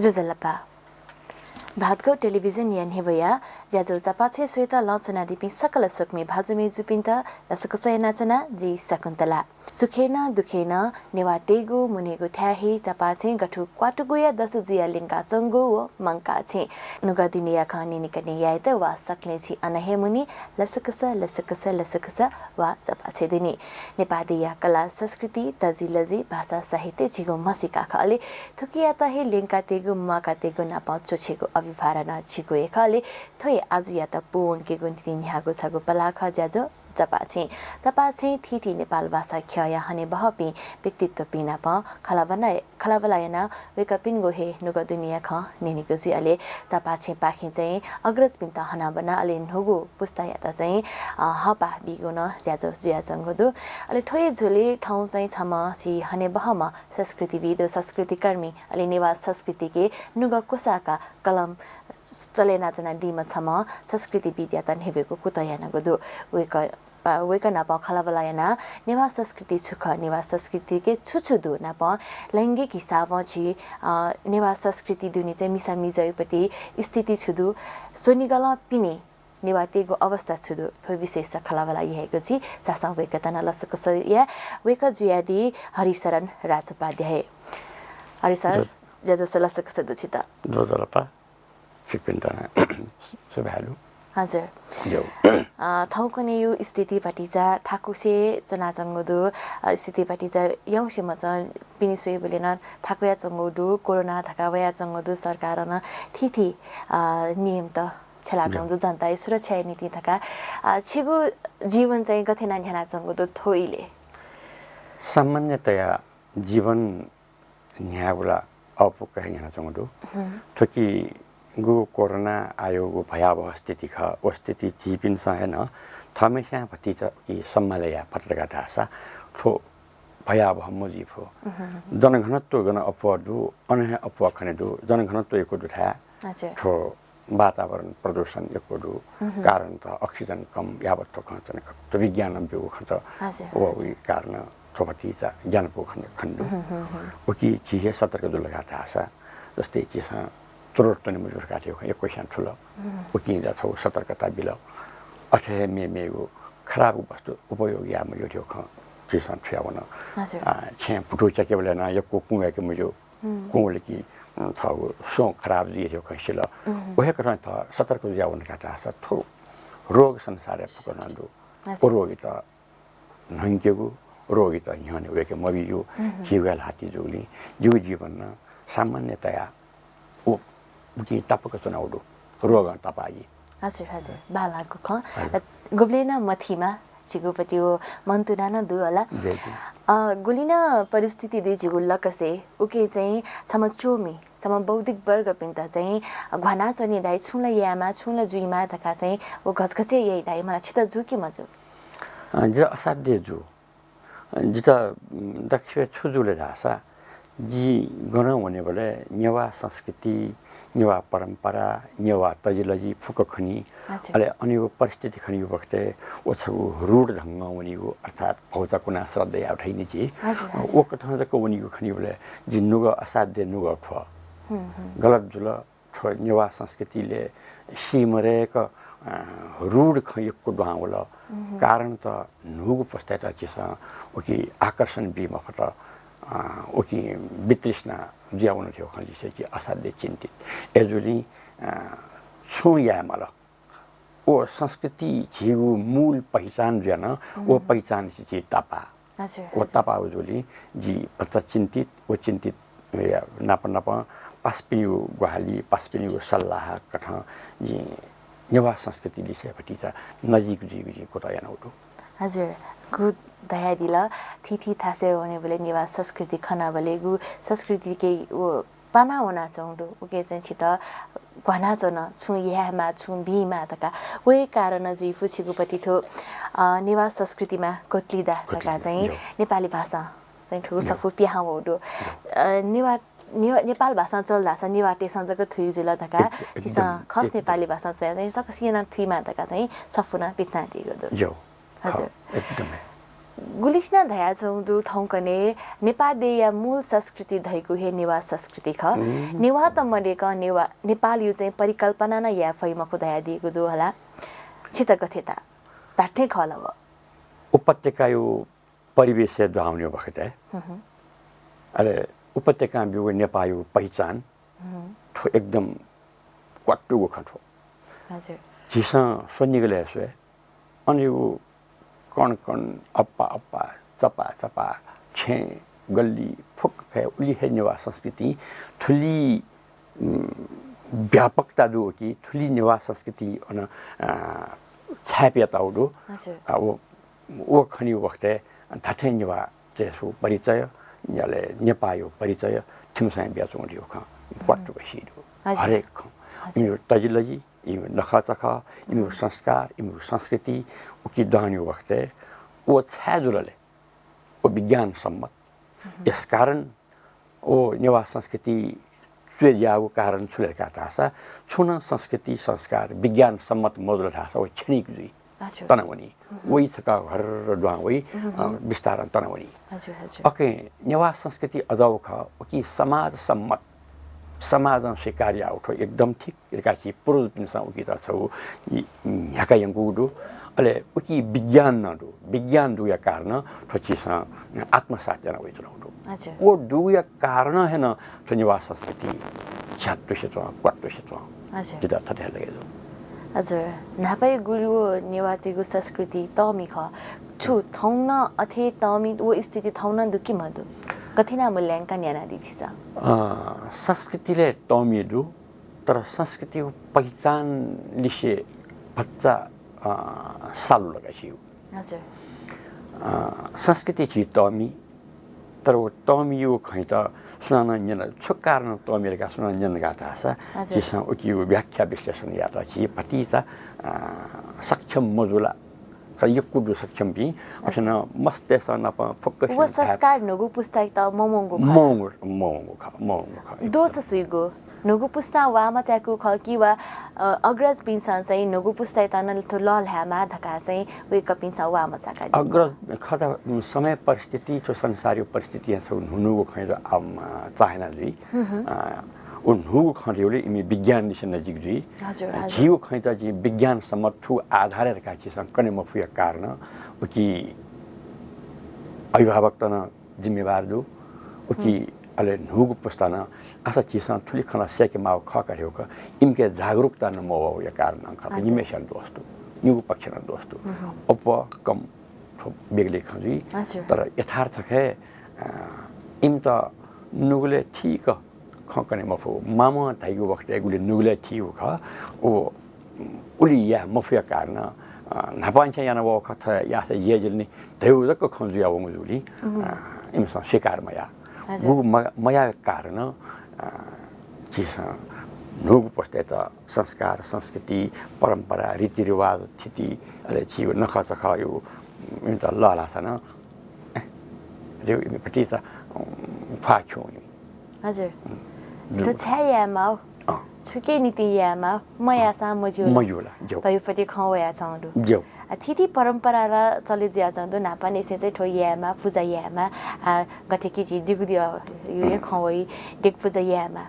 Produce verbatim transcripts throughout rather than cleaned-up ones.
ज्वजलपा। भातगाउँ टेलिभिजनया न्ह्यब्वया ज्याझ्वः चपाःछेँ स्वयेत लँच्वनादीपिं सकल स्वकुमि भाजु मय्जुपिन्त लसकुस यानाच्वना, जि शकुन्तला। सुखय् नं दुःखय् नं नेवाःतय्गु मुनेगु थाय् हे चपाःछेँ गथु क्वातुगुया दसु जुयाः ल्यंकाच्वंगु व मंकाःछेँ। नुगः दुनेया खँ न्यनेकने यायेत वा सकलें झी अन हे मुने लसकुस, लसकुस, लसकुस वा चपाःछेँ दुने। नेपाः देय्या कला, संस्कृति, तजिलजि, भाषा, साहित्य झीगु म्हसीका खः। अले थुकियात हे ल्यंकातय्गु, म्वाकातय्गु नापं च्वछेगु अभिभारा नं झीगु हे खः। अले थ्व हे आजुयात पूवंकेगु निंतिं न्ह्याःगु छगू पलाः खः ज्याझ्वः चपाःछेँ। चपाःछेँ थीथी नेपाल भाषा ख्यःया हनेबहःपिं व्यक्तित्वपिं नाप खँल्हाबल्हा, खँल्हाबल्हा यानाः वय्कःपिनिगु हे नुगः दुनेया खँ न्यनेगु जुइ। अले चपाःछेँपाखें चाहिँ अग्रजपिन्त हनाबना अले न्हूगु पुस्तायात चाहिँ, अ, हःपाः बीगु नं ज्याझ्वः जुयाच्वंगु दु। अले थ्व हे झ्वलय् थौं चाहिँ छम्ह झी हनेबहःम्ह संस्कृतिविद्, संस्कृतिकर्मी अले नेवाः संस्कृतिके नुगः क्वसाकाः कलम चले यानाच्वनादीम्ह छम्ह संस्कृतिविद्यात न्ह्यब्वयेगु कुतः यानागु दु। वय्कः, अ, वय्कः नाप खँल्हाबल्हा यानाः नेवाः संस्कृति छु खः, नेवाः संस्कृतिके छु छु दु, नाप लैंगिक हिसाबं झी, अ, नेवाः संस्कृति दुने चाहिँ मिसा मिजंयापट्टि स्थिति छु दु, स्वनिगलं पिने नेवाःतय्गु अवस्था छु दु, थ्व विषयस खँल्हाबल्हा यायेगु जुइ। झासँ वय्कःयात नं लसकुस याये। वय्कः जुयादी हरिशरण राजोपाध्याय। हरि सर, ज्याझ्वलय् लसकुस दु छित। ज्वजलपा। छिकपिन्त नं सुभाय् दु। हजुर। ज्यू। अ, थौंकन्हेयु स्थिति भतिचा थाकुसे च्वनाच्वंगु दु। अ, स्थिति भतिचा याउँसे मचां पिने स्वयेबलय् नं थाकुयाच्वंगु दु। कोरोना धकाः वयाच्वंगु दु। सरकारं नं थीथी, अ, नियमत छ्यलाच्वंगु दु, ज्यू। जनताया सुरक्षाया निंतिं धकाः, अ, छिगु जीवन चाहिँ गथे यानाः न्ह्यानाच्वंगु दु थ्व इलय्? सामान्यतया जीवन न्ह्यायेगु ला अःपुक हे न्ह्यानाच्वंगु दु। हुँ। थुकिगु कोरोना आःगु भयावह स्थिति खः। व स्थिति झीपिन्सं हे नं थःम्हेस्यां भतिचा कि सम्हाले याये फत धकाः धाःसा थ्व भयावह मजुइ फु। हुँ, हुँ, हुँ। जनघनत्व गन अप्वः दु, अन हे अप्वः खने दु। जनघनत्व यक्व दुथाय् हजुर। थ्व वातावरण प्रदूषण यक्व दु। उहुँ। कारण त oxygen कम यावत थ्व खँ च्वने खः। थ्व विज्ञानं ब्यूगु खँ त हजुर, व हजुर। उइ कारण थ्व भतिचा ज्ञानपु खँ, खँ दु। उहुँ, हुँ, हुँ। उकी झी हे सतर्क जुल धकाः धाःसा, जस्तै झीसं त्रोर त्वने मज्यू धकाः थ्व खँ यक्वस्यां थुल। उहुँ। उकिं ला थ्व सतर्कता बिल। अथे हे मेमेगु खराब वस्तु उपयोग याये मज्यू थ्व खँ झीसं थुयावन। हजुर। आ, छेँ पुतु च्याकेबलय् नं यक्व कुँ वय्के मज्यू। हुँ। कुँ वल कि, अ, थःगु स्वँ खराब जुइ धइगु खँ सिल। हुँ। व हे कथं थः सतर्क जुयावन धकाः धाःसा थ्व रोग संसारय् फुक्कं दु। अच्छा। व रोगयात न्हंकेगु, रोगयात न्ह्यःने वय्के मबीगु, हुँ, हुँ। झीगु हे ल्हातिइ जूगुलिं जिगु जीवन नं सामान्यतया व उकिं तापाक च्वनागु दु। रोगं तापाः जि। हजुर, हजुर। बांलाःगु खँ। हजुर। अ, गुबलें नं मथीमा, झीगु पति व मन्तुना नं दु होला। जय जय। अ, गुलि नं परिस्थिति दु झीगु लकसे, उके चाहिँ छम्ह च्वमि, छम्ह बौद्धिक वर्गपिन्त चाहिँ घ्वानाच्वने धाइ, छुं ला यायेमाः, छुं ला जुइमाः धकाः चाहिँ व घचघचे याइ धाइ, मला छित जू कि मजू? अ, जितः असाध्य जू। जितः, उम्, दक्व छु जुल धाःसा, जि गनं वनेबलय् नेवाः संस्कृति, नेवाः परम्परा, नेवाः तजिलजि फुक्क खनी। अच्छा। अले अनेगु परिस्थिति खनीगु बखतय् व छगू रूढ ढंगं वनीगु, अर्थात् भौचा कुनाः श्राद्ध याये धइनि जि। हजुर, हजुर। व कथं जक वनीगु खनीबलय् जि नुगः असाध्य नुगः ख्वः। हुँ, हुँ। गलत जुल, थ्व नेवाः संस्कृतिले सीमरेक, अ, रूढ खँ यक्व दुहां वल। उहुँ। कारण त न्हूगु पुस्तायात झीसं उकी आकर्षण बी मफत, अ, उकी वितृष्णा जुयावन थ्व खँ झीसं कि असाध्य चिन्तित। अय्जूगुलिं, अ, छुं याये माल। व संस्कृति झीगु मूल पहिचान जुयाः नं व उहुँ। पहिचानसे झी तापाः। हजुर, व हजुर। तापाःगु जूगुलिं जि भचा चिन्तित, व चिन्तित या नाप नाप पासापिनिगु ग्वाहालि, पासापिनिगु सल्लाह कथं जिं नेवाः संस्कृति लिसे भतिचा नजिक जुइगु जिं कुतः यानागु दु। हजुर, गु धयादिल, थीथी थासय् वनेबलय् नेवाः संस्कृति खनाबलय् गु संस्कृतिके व पाना वनाच्वंगु दु, उके चाहिँ छित घ्वानाच्वन, छुं यायेमाः, छुं बीमाः धकाः। व हे कारण जुइफु छिगु पति थ्व, अ, नेवाः संस्कृतिमा गोतलिदा धकाः गोतलिदा, चाहिँ यो। नेपाली भाषां चाहिँ थुगु यो। सफू पिहां वःगु दु। यो। अ, नेवाः, नेवा-, नेपाल भाषां च्वल धाःसा नेवाःतय्सं जक थुइ जुल धकाः एकदम, छिसं एकदम, खस एकदम। नेपाली भाषां च्वयाः चाहिँ सकसिनं थुइमाः धकाः चाहिँ सफू नं पिथनादीगु दु। यो। हजुर। खः, एकदमै। गुलिसिनं धयाच्वंगु दु थौंकन्हय् नेपाः देय्‌या मूल संस्कृति धइगु हे नेवाः संस्कृति खः। नेवाः त मदय्‌कं नेवाः, नेपाःया चाहिँ परिकल्पना नं याये फइ मखु धयादीगु दु हला। छित गथे ताः? धात्थें खः ला व? उपत्यकाया परिवेशय् दुहां वनीगु बखतय्, अले उपत्यकां ब्यूगु नेपाःया पहिचान, थ्व एकदम क्वातुगु खँ थ्व। हजुर। झीसं स्वनिगलय् स्वये, अन यो कण कण, अप्पा अप्पा, चपा चपा, छेँ, गल्ली, फुक्क खँय् उलि हे नेवाः संस्कृतिं थुलि, उम्, व्यापकता दु कि थुलि नेवाः संस्कृतिं अन, अ, छाय्‌पयातःगु दु। हजुर। अ, व, व खनीगु बखतय् धात्थें नेवाःतय्‌सु परिचय, अले नेपाःया परिचय थिमसां बियाच्वंगु दु खँ। क्वातुक सी दु। हजुर। हरेक खँ। हजुर। इमिगु तजिलजि, इमिगु नखःचखः, इमिगु संस्कार, इमिगु संस्कृति, उकी दुहां वनीगु बखतय् व छाय् जुल ले? व विज्ञान सम्मत। यस कारण व नेवाः संस्कृति च्वय् ज्याःगु कारण छु ले धकाः धाःसा, छुं नं संस्कृति, संस्कार विज्ञान सम्मत मजुल धाःसा व क्षणिक जुइ। हजुर। तनावनी। वइ छकः घर्र दुहां वइ, अ, बिस्तारं तनावनी। हजुर, हजुर। अकिं नेवाः संस्कृति अज्याःगु खः, उकी समाज सम्मत, समाजं स्वीकार याःगु थ्व एकदम ठीक। धकाः झी पूर्वजपिन्सं उकित छगू इ-, न्ह्याका यंकूगु दु। अले उकी विज्ञान नं दु। विज्ञान दुगुया कारण थ्व झीसं आत्मसात याना वयाच्वनागु दु। हजुर। व दुगुया कारण हे नं थ्व नेवाः संस्कृति झ्यातुसे च्वं, क्वातुसे च्वं। हजुर। जितः थथे लगे दु। हजुर। न्हापाया गुलि व नेवाःतय्‌गु संस्कृति तःमि खः। छु थौं नं अथे तःमि व स्थिति थौं नं दु कि मदु? गथे यानाः मूल्यांकन यानादी छिसं? अ, संस्कृतिले तःमि दु। तर संस्कृतिया पहिचान लिसे भचा, अ, सालु लगा सिउ। हजुर। अ, संस्कृति झी तःमि, तर व तःमिया खँयात सुनानं न्यन, छु कारणं तःमि धकाः सुनानं न्यन धकाः धाःसा, हजुर। झीसं उकिया व्याख्या विश्लेषण यायेत झी भतिचा, अ, सक्षम मजुल। खः, यक्व दु सक्षमपिं। अथे नं मस्तय्‌सं नाप फुक्कसिनं व संस्कार न्हूगु पुस्तायात मवंगु खः। मवंगु, मवंगु खः, मवंगु खः। दोष सुइगु? न्हूगु पुस्तां वाःमचायेकूगु खः कि वा, अ, अग्रजपिन्सं चाहिँ न्हूगु पुस्तायात नं थ्व लःल्हायेमाः धकाः चाहिँ वय्‌कःपिन्सं वाःमचायेकादीगु? अग्रज खः त, समय परिस्थिति, थ्व संसारया परिस्थितिं छगू न्हून्हूगु खँयात, अम, चाहेना जुइ। अ, व न्हूगु खँ धइगुलिं इमि विज्ञानलिसे नजिक जुइ। हजुर, हजुर। झीगु खँयात झी विज्ञान सम्मत थ्व आधारय् धकाः झीसं कने मफुया कारण उकी अभिभावकत नं जिम्मेवार दु। उकी अले न्हूगु पुस्ता नं आसा झीसं थुलि खँ ला सय्‌के माःगु खः का धइगु खँ इमिके जागरुकता नं मवःया कारण नं खः। हजुर। निम्हय्‌सिनं दोष दु, निगू पक्ष नं दोष दु। अप्वः कम थ्व बेग्लै खँ जुइ। हजुर। तर यथार्थखय्, अ, इमित नुगलय् थीक खँ कने मफु। मामं धाइगु बखतय् गुलि नुगलय् थीगु खः। व उलि याये मफुया कारण, अ, न्हापांनिसें याना वःगु खः, थथे याःसा यय् जुल नि धइगु जक खँ जुया वंगु जूगुलिं, अ, इमिसं स्वीकार मयाः। हजुर। गुगु म-, मयाःगु कारण, अ, झीसं न्हूगु पुस्तायात संस्कार, संस्कृति, परम्परा, रीतिरिवाज, थिति, अले झीगु नखःचखःया इमित लःल्हाःसा नं, ए, अथे इमि भतिचा, उम्, ख्वाः खिउँ। हजुर। उम्, थ्व छाय् यायेमाः? अँ। छुकिया निंतिं यायेमाः? मयाःसां मज्यू ला? मज्यू ला, ज्यू। धइगु पति खँ वयाच्वंगु दु। ज्यू। आ, थीथी परम्परा ला चले जुयाच्वंगु दु, न्हापांनिसें चाहिँ थ्व यायेमाः, पुजा यायेमाः। आ, गथे कि झी दिगु द्यःया हे खँ वइ, देगु पुजा यायेमाः।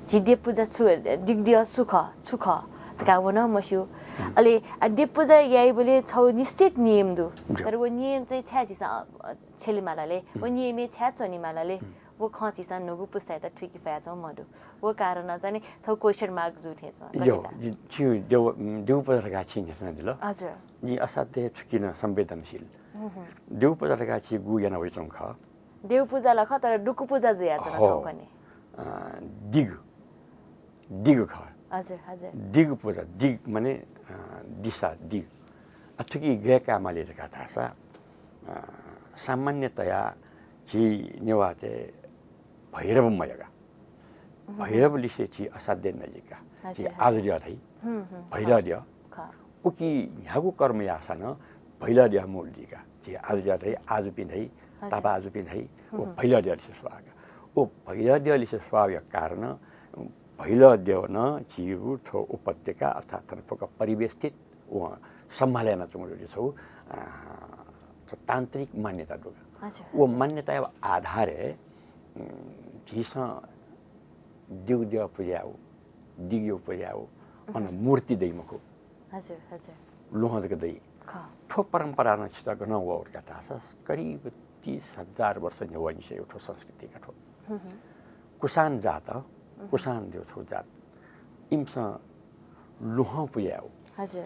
झी देगु पुजा छु, दिगु द्यः सु खः, छु खः धकाः व नं मस्यू। अले, आ, देगु पुजा याइबलय् छगू निश्चित नियम दु। ज्यू। तर व नियम चाहिँ छाय् झीसं, अ, अ, छ्यले माल ले? व नियमय् छाय् च्वने माल ले? व खँ झीसं न्हूगु पुस्तायात थुइके फयाच्वंगु मदु। व कारणं चाहिँ नि छगू question mark जू थें च्वं। ज्यू, गथे ताः? जि-, छिगु देव-, उम्, देगु पुजा धकाः छिं न्ह्यथनादिल। हजुर। जिं असाध्य छुकिं नं संवेदनशील। देगु पुजा धकाः छिं गु याना वयाच्वंगु खः? देगु पुजा ला खः, तर दुगु पुजा जुयाच्वन थौंकन्हय्। अ, दिगु। दिगु खः। हजुर, हजुर। दिगु पुजा, दिगु माने, अ, दिशा, दिगु। आ, थुकी गय् कायेमाली धकाः धाःसा, अ, सामान्यतया झी नेवाःतय् भैरव मयगा। भैरवलिसे झी असाध्य नजिक का। हजुर, झी हजुर। आजु द्यः धाइ। भैरव द्यः। खः। उकी न्ह्यागु कर्म याःसां नं भैरव द्यः मूल जुइ का। झी आजु द्यः धाइ, आजुपिं धाइ, हजुर। तापाःजुपिं धाइ, व भैरव द्यःलिसे स्वाः का। व भैरव द्यःलिसे स्वाःया कारण भैरव द्यः नं झीगु थ्व उपत्यका अर्थात् थन फुक्क परिवेष्टित वं सम्हाले यानाच्वंगु दु छगू, अ, तान्त्रिक मान्यता दुगा। हजुर, व हजुर। मान्यताया आधारय्, उम्, झीसं दिगु द्यः पुज्याउ, दिगु द्यः पुज्याउ, अन उहुँ। मूर्ति दइ मखु। हजुर, हजुर। ल्वहं जक दइ। खः। थ्व परम्परा नं छितः गनं वः धकाः धाःसा करिब तीस हजार वर्ष न्ह्यवंनिसें थ्व संस्कृति का थ्व। हुँ, हुँ। कुषाण जात, उहुँ। कुषाण धइगु छगू जात। इमिसं ल्वहं पुज्याउ। हजुर।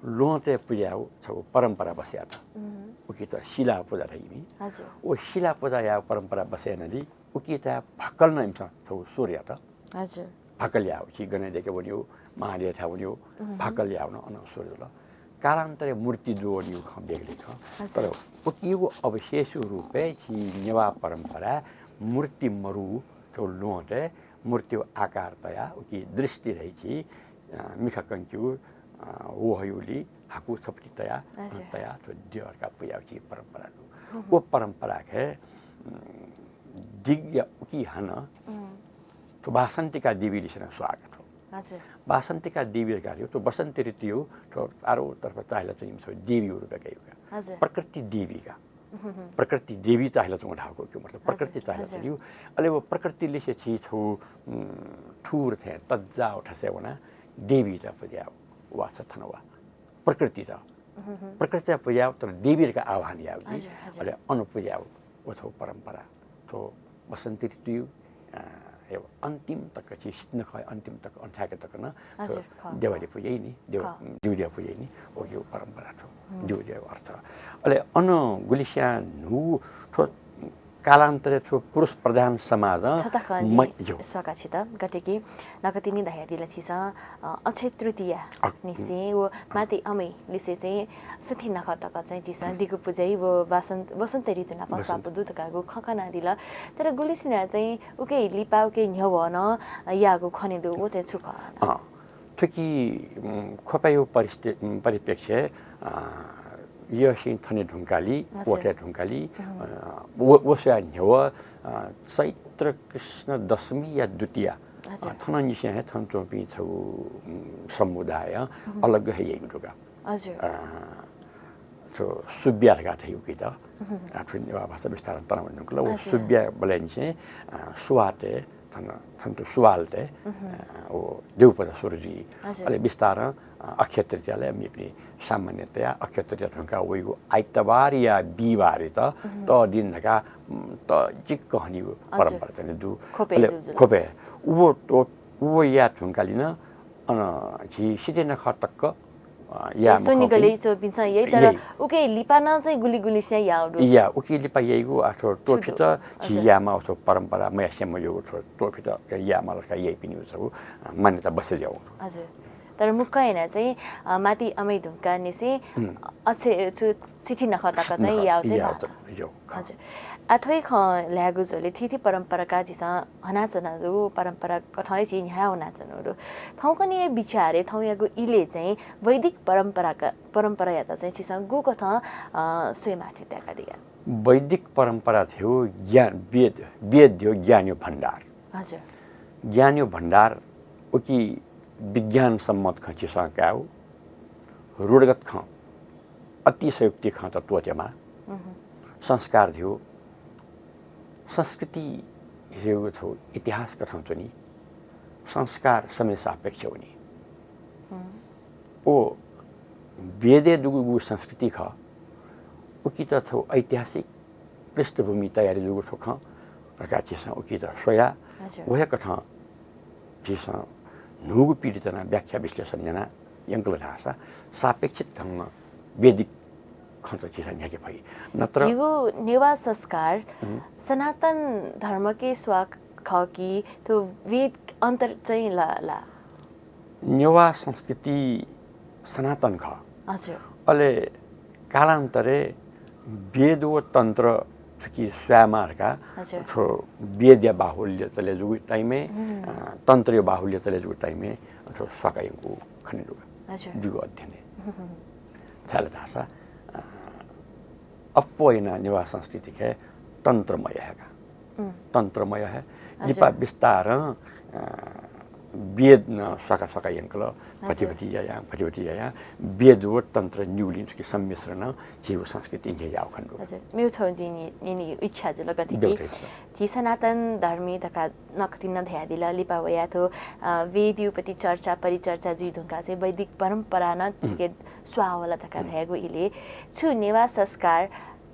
ल्वहंतय् पुज्याउ छगू परम्परा बसयात। उहुँ। उकित शिला पूजा धाइ इमि। हजुर। व शिला पूजा याउ परम्परा बसय् यानादी। उकित भाकल नं इमिसं छगू सुरु यात। हजुर। भाकल याउ, छि गनय् देके वन्यु, महादेव थाय् वन्यु, उहुँ। भाकल याउ नं अन सुरु जुल। कालान्तरय् मूर्ति दुवनीगु खँ बेग्लै खँ। हजुर। तर उकियागु अवशेष रूपय् झी नेवाः परम्परा मूर्ति मरु, थ्व ल्वहंतय् मूर्तिया आकार तया, उकी दृष्टि धइ झी, अ, मिखा कंक्यु, अ, वहयुलि हाकु छपटी तया, हजुर। तया थ्व द्यः धकाः पुयाउ झी परम्परा दु। हुँ, हुँ। व परम्परा खय्, उम्, दिगु या उकी हानं उम्। थ्व वासन्तिका देवी लिसे नं स्वाः का थ्व। हजुर। वासन्तिका देवी धकाः थ्व वसन्त ऋतुयु थ्व चारौं तर्फ चाःहिला च्वनीम्ह थ्व देवीयु रूपय् काइगु का। हजुर। प्रकृति देवी का। उहुँ, हुँ। प्रकृति देवी चाःहिला च्वंगु धाःगु कि मतलब हजुर, प्रकृति चाःहिला हजुर। च्वनीगु। अले व प्रकृति लिसे झी छगू, उम्, ठुर थें तज्जाउ थासय् वनाः देवीत पुज्याउ वा छ थन वा। प्रकृतित। उहुँ, हुँ। प्रकृतित पुज्याउ तर देवी धकाः आह्वान याउ कि। हजुर, हजुर। अले अन पुज्याउ। व थ्व परम्परा, थ्व वसन्त ऋतुयु, अ, हे अन्तिम तक, झी सित नखःया अन्तिम तक, अन्थ्याके तक नं थ्व हजुर, खः, देवालय खः। पुज्याइ नि, देव-, खः। दिगु द्यः पुज्याइ नि, उकियु परम्परा थ्व, हुँ। दिगु द्यःयु अर्थ। अले अन गुलिस्यां न्हू थ्व कालान्तरय् थ्व पुरुष प्रधान समाजं छता खँ म-, जिं जो। स्वका छित, गथे कि नकतिनि धयादिल छिसं, अ, अक्षय तृतीया अ, निसें व अ। माति अमै लिसे चाहिँ सिथि नखः तक चाहिँ झीसं दिगु पुजै व वासन्त, वसन्त ऋतु नाप वसन्त। स्वापू दु धकागु खँ कनादिल। तर गुलिसिनं चाहिँ उके लिपा उके न्ह्यवः नं याःगु खने दु, व चाहिँ छु खः? अँ, थुकी, उम्, ख्वपय् परिस्थिति, उम्, परिप्रेक्ष्य, अ, यःसिं थने धुंकाली, हजुर। कोठे धुंकाली, उम्। अ, व, व स्वया न्ह्यवः, अ, चैत्र कृष्ण दशमी या द्वितीया, हजुर। अ, थनंनिसें हे थन च्वंपिं छगू, उम्, समुदाय उम्। अलग हे याइगु दु का। हजुर। अ, थ्व सुब्या धकाः धाइ उकित। उहुँ। अ, थ्व नेवाः भाषा बिस्तारं तनावने धुंकल। व हजुर। सुब्या बलय्‌निसें, अ, सुवातय्, थन, थन थ्व सुवालतय्, उहुँ। अ, व देउपजा सुरु जुइ। हजुर। अले बिस्तारं, अ, अक्षय तृतीयालय् मेपिनि सामान्यतया अक्षय तृतीया धुंकाः वइगु आइतबार या बिहिबारयात उहुँ। तःदिन धकाः, उम्, तःजिक हनीगु हजुर। परम्परा चाहिँ दु। ख्वपय् अले दु जुल। ख्वपय्। उ, उ, उ या धुंकाली नं अन झी सिथि नखः तक, अ, चाहिँ या मखु स्वनिगलय् कि? च्वंपिन्सं याइ, तर याइ। उके लिपा नं चाहिँ गुलि गुलिस्यां याउ दु। या, उके लिपा याइगु अथवा छु दु? त्वफित झी हजुर। यायेमाः अथवा परम्परा मयासें मज्यूगु अथवा त्वफित यायेमाः धकाः याइपिनिगु छगू, अ, मान्यता बसे ज्याउ। हजुर। तर मुक्क याना चाहिँ, अ, माति अमै धुंकाःनिसें उम्। अक्षय छु सिथि नखः तक चाहिँ नखः याउ चाहिँ याउ भाग। त, याउ। हजुर। आ, थ्व हे खँ ल्हायेगु झ्वलय् थीथी परम्पराका झीसं हनाच्वनागु परम्परा कथं हे झी न्ह्याः वनाच्वनागु दु। थौंकन्हय् बिचारय् थौंयागु इलय् चाहिँ वैदिक परम्पराका, परम्परायात चाहिँ झीसं गुकथं, अ, स्वयेमाः थें ताय्‌कादिया? वैदिक परम्परा धइगु ज्ञान, वेद, वेद धइगु ज्ञानयु भण्डार। हजुर। ज्ञानयु भण्डार उकी विज्ञान सम्मत खँ झीसं कायेगु, रूढगत खँ, अतिशयोक्ति खँत त्वःतेमाः। उहुँ। संस्कार धइगु, संस्कृति धइगु थ्व इतिहास कथं च्वनी, संस्कार समय सापेक्ष वनी। हुँ। व वेदय् दुगु संस्कृति खः, उकित थ्व ऐतिहासिक पृष्ठभूमि तयारी दुगु थ्व खँ धकाः झीसं उकित स्वया। हजुर। व हे कथं झीसं न्हूगु पिढीत नं व्याख्या विश्लेषण याना यंकल धाःसा सापेक्षित ढंगं वैदिक खँत झीसं न्ह्याके फइ। नत्र झीगु नेवाः संस्कार उम्। सनातन धर्मके स्वाः खः कि थ्व वेद अन्तर चाहिँ ला, ला? नेवाः संस्कृति सनातन खः। हजुर। अले कालान्तरय् वेद व तन्त्र थुकी स्वायेमाः धकाः हजुर। थ्व वेदया बाहुल्यता लय् जूगु time-य्, हुँ। अ, तन्त्रया बाहुल्यता लय् जूगु time-य् थ्व स्वाका यंकू खने दु का। हजुर। जिगु अध्ययनय्। हुँ, हुँ, हुँ। छाय् धाःसा, अ, अप्वः यानाः नेवाः संस्कृति खय् तन्त्रमय हे का। उम्। तन्त्रमय हे। हजुर। लिपा बिस्तारं, अ, वेद नं स्वाका स्वाका यंकल, हजुर। भतिभति यायां, भतिभति यायां, वेद व तन्त्र निगुलिं थुकी सम्मिश्रण झीगु संस्कृति न्ह्यज्याःगु खनेदु। हजुर, मेगु छगू जिं न्यने, न्यनेगु इच्छा जुल गथे कि, झी सनातन धर्मी धकाः नकतिनि नं धयादिल, लिपा वयाः थ्व, अ, वेदया प्रति चर्चा, परिचर्चा जुइ धुंकाः चाहिँ वैदिक परम्परा नं थुकी स्वाः वल धकाः धयागु इलय् छु नेवाः संस्कार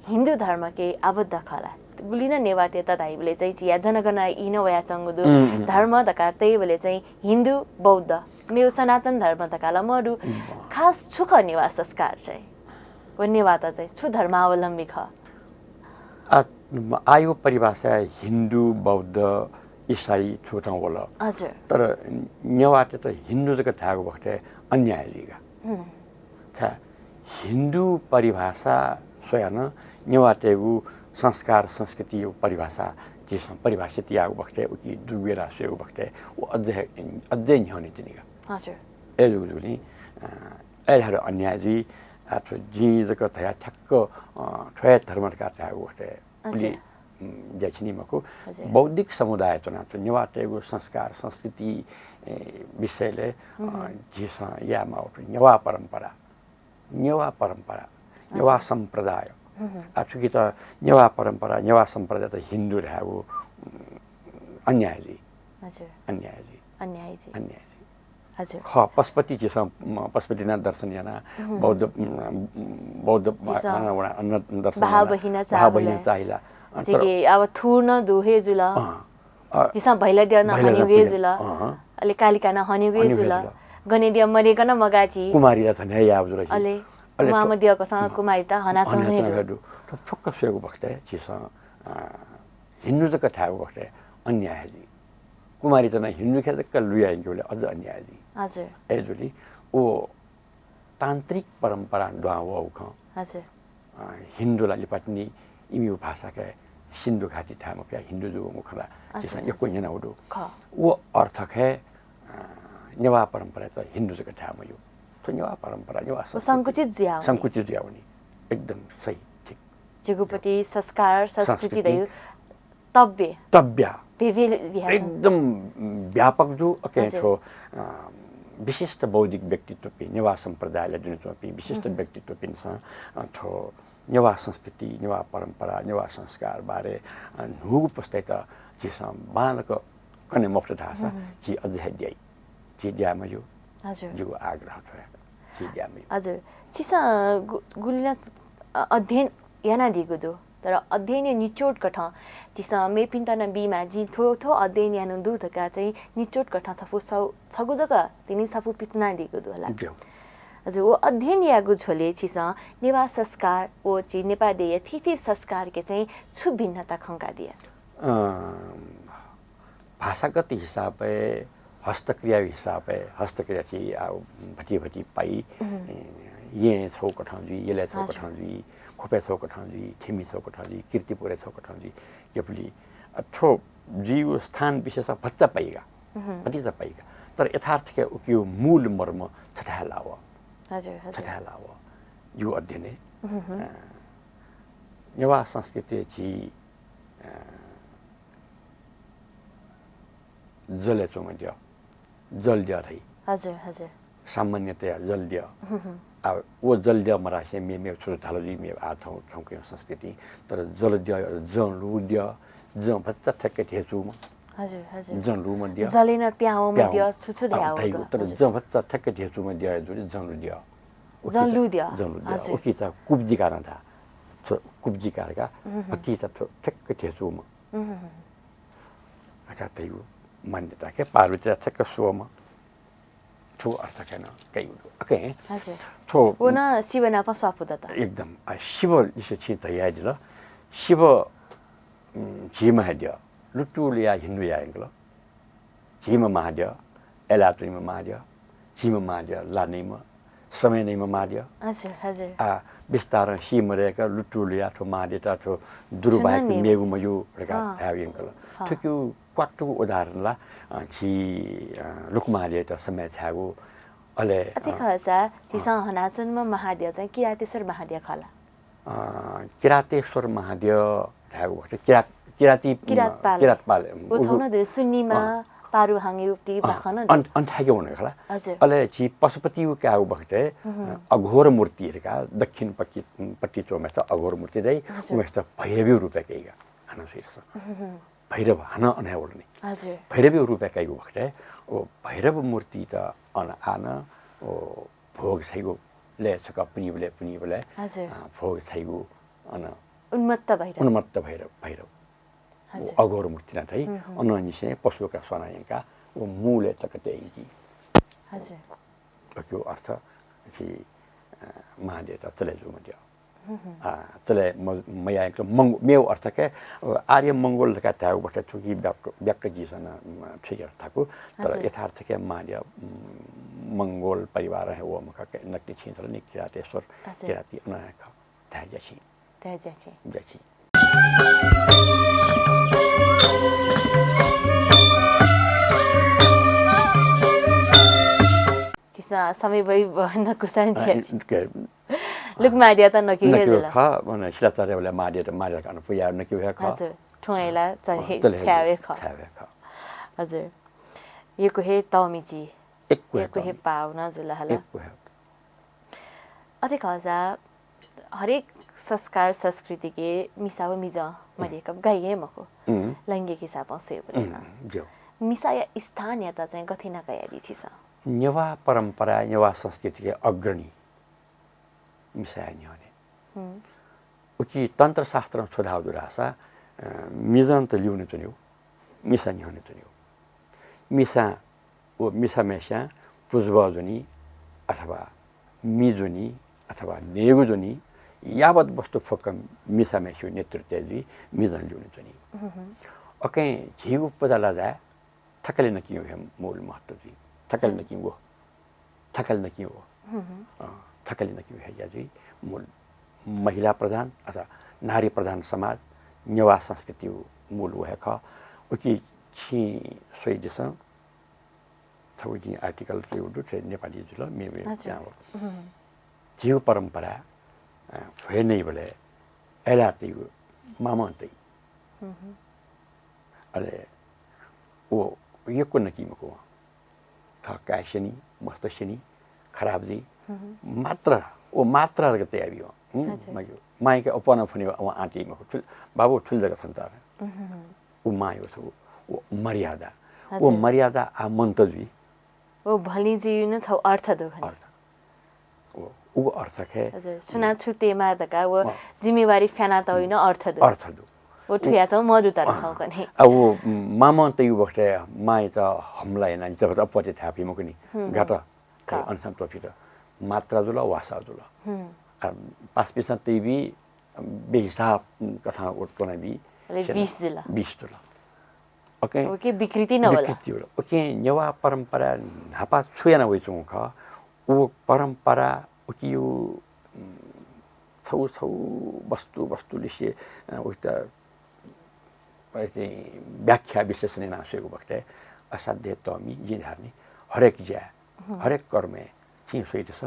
हिन्दू धर्मके आबद्ध खः ला? गुलिं नं नेवाःतय्त धाइबलय् चाहिँ झीया जनगणना ई नं वयाच्वंगु दु। धर्म धकाः तइबलय् चाहिँ हिन्दू, बौद्ध, मेगु सनातन धर्म धकाः ला मदु। खास छु खः नेवाः संस्कार चाहिँ? व नेवाःत चाहिँ छु धर्मावलम्बी खः? आ, आःयागु परिभाषाय् हिन्दू, बौद्ध, इसाई थुकथं वल। हजुर। तर नेवाःतय्त हिन्दू जक धाःगु बखतय् अन्याय जुइ का। छाय् हिन्दू परिभाषा स्वयाः नं नेवाःतय्गु संस्कार संस्कृतिया परिभाषा झीसं परिभाषित याःगु बखतय्, उकी दुग्वय् लाः स्वयेगु बखतय् व अझ हे, अझ हे न्ह्यःने तिनि का। हजुर। अय्जूगुलिं, अ, अय् धाःगु अन्याय जुइ। आ, थ्व जिं जक धया ठ्याक्क, अ, थ्व हे धर्म धकाः धायेगु बखतय् हजुर। उलि, उम्, ज्या छिनी मखु। हजुर। बौद्धिक समुदाय च्वनाच्वंगु नेवाःतय्गु संस्कार, संस्कृति, ए, विषयलय्, अ, झीसं यायेमाःगु नेवाः परम्परा, नेवाः परम्परा, नेवाः सम्प्रदाय। आ, थुकित नेवाः परम्परा, नेवाः सम्प्रदायत हिन्दू धायेगु, उम्, अन्याय जुइ। हजुर। अन्याय जुइ। अन्याय जुइ। अन्याय जुइ। हजुर। खः, पशुपति झीसं, म, पशुपतिनाथ दर्शन याना, बौद्ध, उम्, बौद्ध झीसं अन, अन, अन दर्शन याना, बहाबहिना चाहिला। अ, तर झीके अब थुर नं दु हे जुल। अँ, अ, झीसं भैलाद्यः नं हनेगु हे जुल। अँ। अले कालिका नं हनेगु हे जुल। गनेद्यः मदय्कं नं मगाः झी। कुमारीला झन हे याः जुल झी। अले, अले म्वाःम्ह द्यःकथं कुमारीत हनाच्वंगु हे दु। थ्व फुक्क स्वयेगु बखतय् झीसं, अ, हिन्दू जक धायेगु बखतय् अन्याय जुइ। कुमारीत नं हिन्दूके जक लुया यंकेबलय् अझ अन्याय जुइ। हजुर। अय्जूगुलिं व तान्त्रिक परम्परां दुहां वःगु खँ। हजुर। अ, हिन्दूला लिपा तिनि इमिगु भाषाके सिन्धु घाटी धाये मफया हिन्दू जूगु खँ ला झीसं यक्व न्यनागु दु। व अर्थके, अ, नेवाः परम्परायात हिन्दू जक धाये मज्यू। थ्व नेवाः परम्परा, नेवाः संस्कृति। संकुचित जुयावनी। संकुचित जुयावनी। एकदम सही, ठीक। झीगु प्रति संस्कार, संस्कृति धइगु तब्य। तब्य। भेभे बिहार एकदम व्यापक दु। अके हजुर। थ्व, अ, विशिष्ट बौद्धिक व्यक्तित्वपिं, नेवाः सम्प्रदायलय् दुने च्वंपिं विशिष्ट व्यक्तित्वपिन्सं, अ, थ्व नेवाः संस्कृति, नेवाः परम्परा, नेवाः संस्कार बारे, अ, न्हूगु पुस्तायात झीसं बांलाक कने मफुत धाःसा झी अझ हे द्याइ। झी द्याये मज्यू। हजुर। जिगु आग्रह थ्व हे। झी द्याये मज्यू। हजुर। छिसं गु-, गुलिं नं, अ, अध्ययन यानादीगु दु। तर अध्ययनया निचोड कथं झीसं मेपिन्त नं बीमाः, जिं थ्व, थ्व अध्ययन यानागु दु धकाः चाहिँ निचोड कथं छपु स-, छगू जक तिनि छपु पितिनादीगु दु होला। ज्यू। हजुर, व अध्ययन याःगु झ्वलय् छिसं नेवाः संस्कार व झी नेपाः देय्या थीथी संस्कारके चाहिँ छु भिन्नता खंकादिया? अँ, भाषागत हिसाबय्, हस्तक्रिया हिसाबय्, हस्तक्रिया छि, आ, भति भति पाइ, येँय् छगू कथं जुइ, यलय् छगू कथं जुइ, ख्वपय् छगू कथं जुइ, थ्यंमि छगू कथं जुइ, कीर्तिपुरय् छगू कथं जुइ, केपुली, अ, थ्व जुइगु स्थान विशेष भचा पाइगा, भतिचा पाइगा। तर यथार्थके उकियो मूल मर्म छथाय् लाव। हजुर, हजुर। छथाय् लाव। जिगु अध्ययनय्, अ, नेवाः संस्कृतिय् झी, अ, जलय् च्वंम्ह द्यः, जलद्यः धाइ। हजुर, हजुर। सामान्यतया जलद्यः। आ, व जलद्यः मधासे मेमेगु छु छु धाल जुइ मे आ थौं, थौंकन्हय् संस्कृति, तर जलद्यः, जँ लूगु द्यः, जँ भचा ठ्याक्क ध्यचुम्ह। हजुर, हजुर। जँ लूम्ह द्यः। जलय् नं प्याहां वःम्ह द्यः छु छु धाइ धाइगु, तर जँ भचा ठ्याक्क ध्यचुम्ह द्यः जुइ जँ लू द्यः। जँ लू द्यः। जँ लू द्यः। हजुर। उकियात कुब्जिका नं धाः। थ्व कुब्जिका का, उकियात थ्व ठ्याक्क ध्यचुम्ह। धकाः धइगु मान्यताके पार्वतीया ठ्याक्क स्वम्ह। थ्व अर्थके नं कइगु दु। अके, हजुर। थ्व व नं शिव नाप स्वापू दत। एकदम। आ, शिव लिसे छिं धयादिल। शिव, उम्, झीम्ह हे द्यः। लुतुलुया हिन्दू यायंकल। झीम्ह महाद्यः, अय्लाः च्वनीम्ह महाद्यः, झीम्ह महाद्यः, ला नइम्ह, समय नइम्ह महाद्यः। हजुर, हजुर। आ, बिस्तारं सी मदय्क लुतुलुया थ्व महाद्यःत थ्व दुरुभाय्क मेगु मज्यू धकाः धायेगु यंकल। थुकियु क्वातुगु उदाहरण ला, अ, झी, अ, लुकुमहाद्यःयात समय छायेगु, अले, अथे खःसा झीसं हनाच्वनीम्ह महाद्यः चाहिँ किरातेश्वर महाद्यः खः ला? अ, किरातेश्वर महाद्यः धायेगु बखतय् किरात, किराती, किरातपाल। किरातपाल। व छगू नं दु, सुन्निमा। अँ, पारु हांगेउ ति अँ, बाखन अन-, अन थाय्‌के वने खला। हजुर। अले झी पशुपतिउ काय्‌उ बखतय्, हुँ, हुँ। अ, अघोर मूर्ति धकाः दक्षिण पक्की, पट्टि च्वंम्हय्‌सित अघोर मूर्ति दइ, हजुर। उम्हय्‌सित भैरवयु रूपय् कइगु हानं सुइस। हुँ, हुँ। भैरव हानं अन हे वल नि। हजुर। भैरवयु रूपय् कइगु बखतय्, ओ भैरव मूर्ति त अन आन, ओ भोग छइगु ले छकः पुनीबलय्, पुनीबलय्, हजुर। अ, भोग छइगु अन उन्मत्त भैरव। उन्मत्त भैरव, भैरव। हजुर। व अघोर मूर्ति नं थइ, हुँ, हुँ। अनंनिसें पशुका स्वाना यंकाः व मूलय् तक तयेकी। हजुर। वकिउ अर्थ झी, अ, महाद्यःत चले जुमद्यः। हुँ, हुँ। अ, चले म-, मयायंक मंगो-, मेउ अर्थ के, अ, आर्य मंगोल धकाः धायेउ बखतय् थुकी ब्याक्क, ब्याक्क जिसन, अ, थुकी अर्थ थाकु, तर हजुर। यथार्थ के महाद्यः, उम्, मंगोल परिवार हे व मखा के नकतिछिं तर नि किरातेश्वर, हजुर। किराती अन हे खः। धाये ज्याछि। धाये ज्याछि। ज्याछि। झीसं समय वइ ब-, नकुसां अ, छ्या छि। के लुक महाद्यःत नकिउ हे नकिउ जुल। खः, मने शिलाचार्य वले महाद्यःत, महाद्यःत अन पुया नकिउ हे खः। हजुर, थुं अय्‌ला अ, चाहिँ तले हे छ्यावे खः। छ्यावे खः। हजुर। यक्व हे तःमि छि। यक्व हे यक्व हे तःमि। पाउ नं जुल हला। यक्व हे। अथे खःसा हरेक संस्कार संस्कृतिके मिसा व मिजं मध्येकं गाइ हे मखु। उम्। लैंगिक हिसाबं स्वयेबलय् नं। उम्, ज्यू। मिसाया स्थानयात चाहिँ गथे ना कयादी छिसं? नेवाः परम्परा, नेवाः संस्कृतिके अग्रणी मिसाया न्ह्यःने। उम्। उकी तन्त्रशास्त्रं छु धाउ दु धाःसा, अ, मिजं त ल्यूने च्वनेउ, मिसा न्ह्यःने च्वनेउ। मिसां व मिसाम्हय्‌स्यां पुजबः ज्वनी अथवा मि ज्वनी अथवा नेगु ज्वनी, यावत वस्तु फुक्क मिसाम्हय्‌स्यु नेतृत्वय् जुइ, मिजं ल्यूने ज्वनी। हुँ, हुँ। अकिं झीगु पुजा लजाय् थकालि नकिउ हे मूल महत्व जुइ। थकालि हुँ। नकिउ व। थकालि नकिउ व। हुँ, हुँ। अ, थकालि नकिउ हे ज्या जुइ। मूल महिला प्रधान अथवा नारी प्रधान समाज, नेवाः संस्कृतिउ मूल व हे खः। उकी छिं स्वइदिसँ। छगू जिं article च्वयागु दु, थ्व नेपाली जुल, मे, मे हजुर। त्यां व। हुँ। झीगु परम्परा, अ, भ्वय् नइबलय् अय्‌लाः तइगु मामं तइ। हुँ, हुँ। अले व यक्व नकी मखु वं। थः काय् स्यनी, मस्त स्यनी, खराब जुइ। हुँ, हुँ। मात्रा, व मात्रा जक तयाबी वं। हुँ, हजुर। माइके अप्वः नं फ्वने वं आँट याइ मखु। थुलि, बाबु थुलि जक छन्त। हुँ, हुँ, हुँ। उ मांया छगू, व मर्यादा। हजुर। व मर्यादा आः मन्त जुइ। व भलिं जुइ नं छगू अर्थ दु खने। अर्थ। व, उ अर्थ खे। हजुर, सुनां छु तयेमाः धकाः व अँ। जिम्मेवारी फ्याना तउ नं अर्थ दु। अर्थ दु। व उ थुया छगू मदु तर अँ। थौं खने। आ, व मामं तइउ बखतय् मांयात हमला यानाः जितः अप्वः तये थाय् फइ मखु नि। हुँ, हुँ। गात। का। अनसां त्वःफित। मात्रा जुल, वासः जुल। हुँ। आ, पासापिसं तइबी बेहिसाब कथं व त्वनाबी। अले विष जुल। विष जुल। ओके। ओके, विकृति नं वल। विकृति वल। ओके, नेवाः परम्परा न्हापा छु याना वइच्वंगु खः, व परम्परा उकियु, उम्, छगू छगू वस्तु, वस्तु लिसे, अ, उकित, अ, चाहिँ व्याख्या विश्लेषण याना स्वयेगु बखतय् असाध्य तःमि जिं धाये नि, हरेक ज्या, हुँ। हरेक कर्मय् छिं स्वइदिसँ,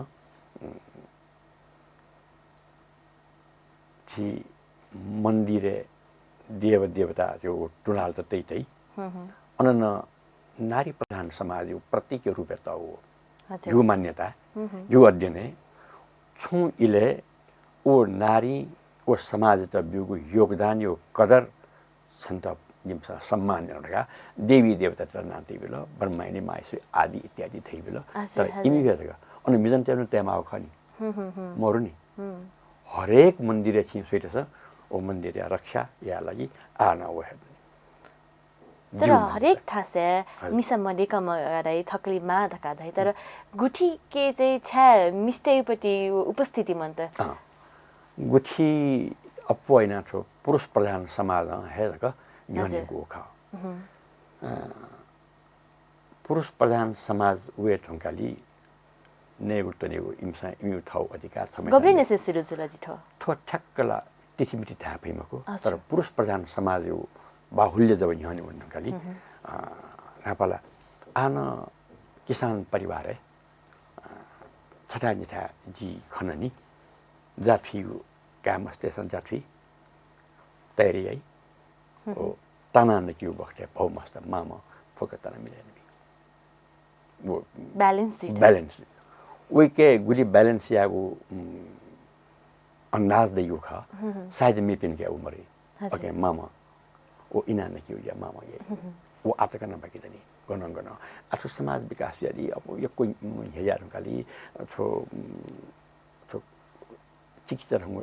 उम्, झी मन्दिरय् देवदेवताजु तुलाल त तइ तइ। हुँ, हुँ। अन नं नारी प्रधान समाजयु प्रतीकया रूपय् तःगु हजुर। जिगु मान्यता, हुँ, हुँ। जिगु अध्ययनय् छुं इलय् व नारी व समाजयात ब्यूगु योगदानयु कदर छन्त जिमिसं सम्मान याना धकाः देवी देवतात नां तइबिल, ब्रह्मायणी माहेश्वरी आदि इत्यादि धइबिल। हजुर, तर हजुर। इमिके जक अन मिजंतय्‌सं तयेमाःगु खः नि। हुँ, हुँ, हुँ। मरु नि। हुँ। हरेक मन्दिरय् छिं स्वइतस व मन्दिरया रक्षा याये लागि आः नं व हे दु नि। तर जिगु मान्यता। हरेक थासय् हजुर। मिसा मदय्‌कं मगाः धाइ, थकालि माः धकाः धाइ, तर हुँ। गुथिके चाहिँ छाय् मिस्तय्‌पट्टि उपस्थिति मन्त? अँ। गुथि अप्वः यानाः थ्व पुरुष प्रधान समाजं हे जक न्ह्यःनेगु खः। हजुर। हुँ। अँ, पुरुष प्रधान समाज वये धुंकालि नयेगु त्वनेगु इमिसं इमिगु थःगु अधिकार थःम्हं गबलेंनिसें सुरु जुल जि थ्व? थ्व ठ्याक्क ला तिथिमिति धाये फइ मखु। अच्छा। तर पुरुष प्रधान समाजयु बाहुल्य जब न्ह्यःने वने धुंकालि, हुँ, हुँ। अँ, न्हापा ला आः नं किसान परिवारय्, अँ, छथाय् निथाय् जि खन नि, जाथुइगु काय्‌मस्तय्‌सं जाथुइ तयारी याइ। हुँ, हुँ। ओ, तानां नकियु बखतय् भौमस्त मामं थ्व व कता नं मिले नं बी। व balance जुइ। Balance। वइके गुलि balance यायेगु, उम्, अन्दाज दइगु खः, हम्म, हम्म। सायद मेपिन्के उ मरे। हजुर। OK, मामा। व इना नकिउ या मामा ये। हम्म, हम्म। व आतक नं बाकी दनि। गनं गनं। आ थ्व समाज विकास यादी, अब यक्व ह्यज्या धुंकाली, थ्व, उम्, थ्व चिकिचा धंगु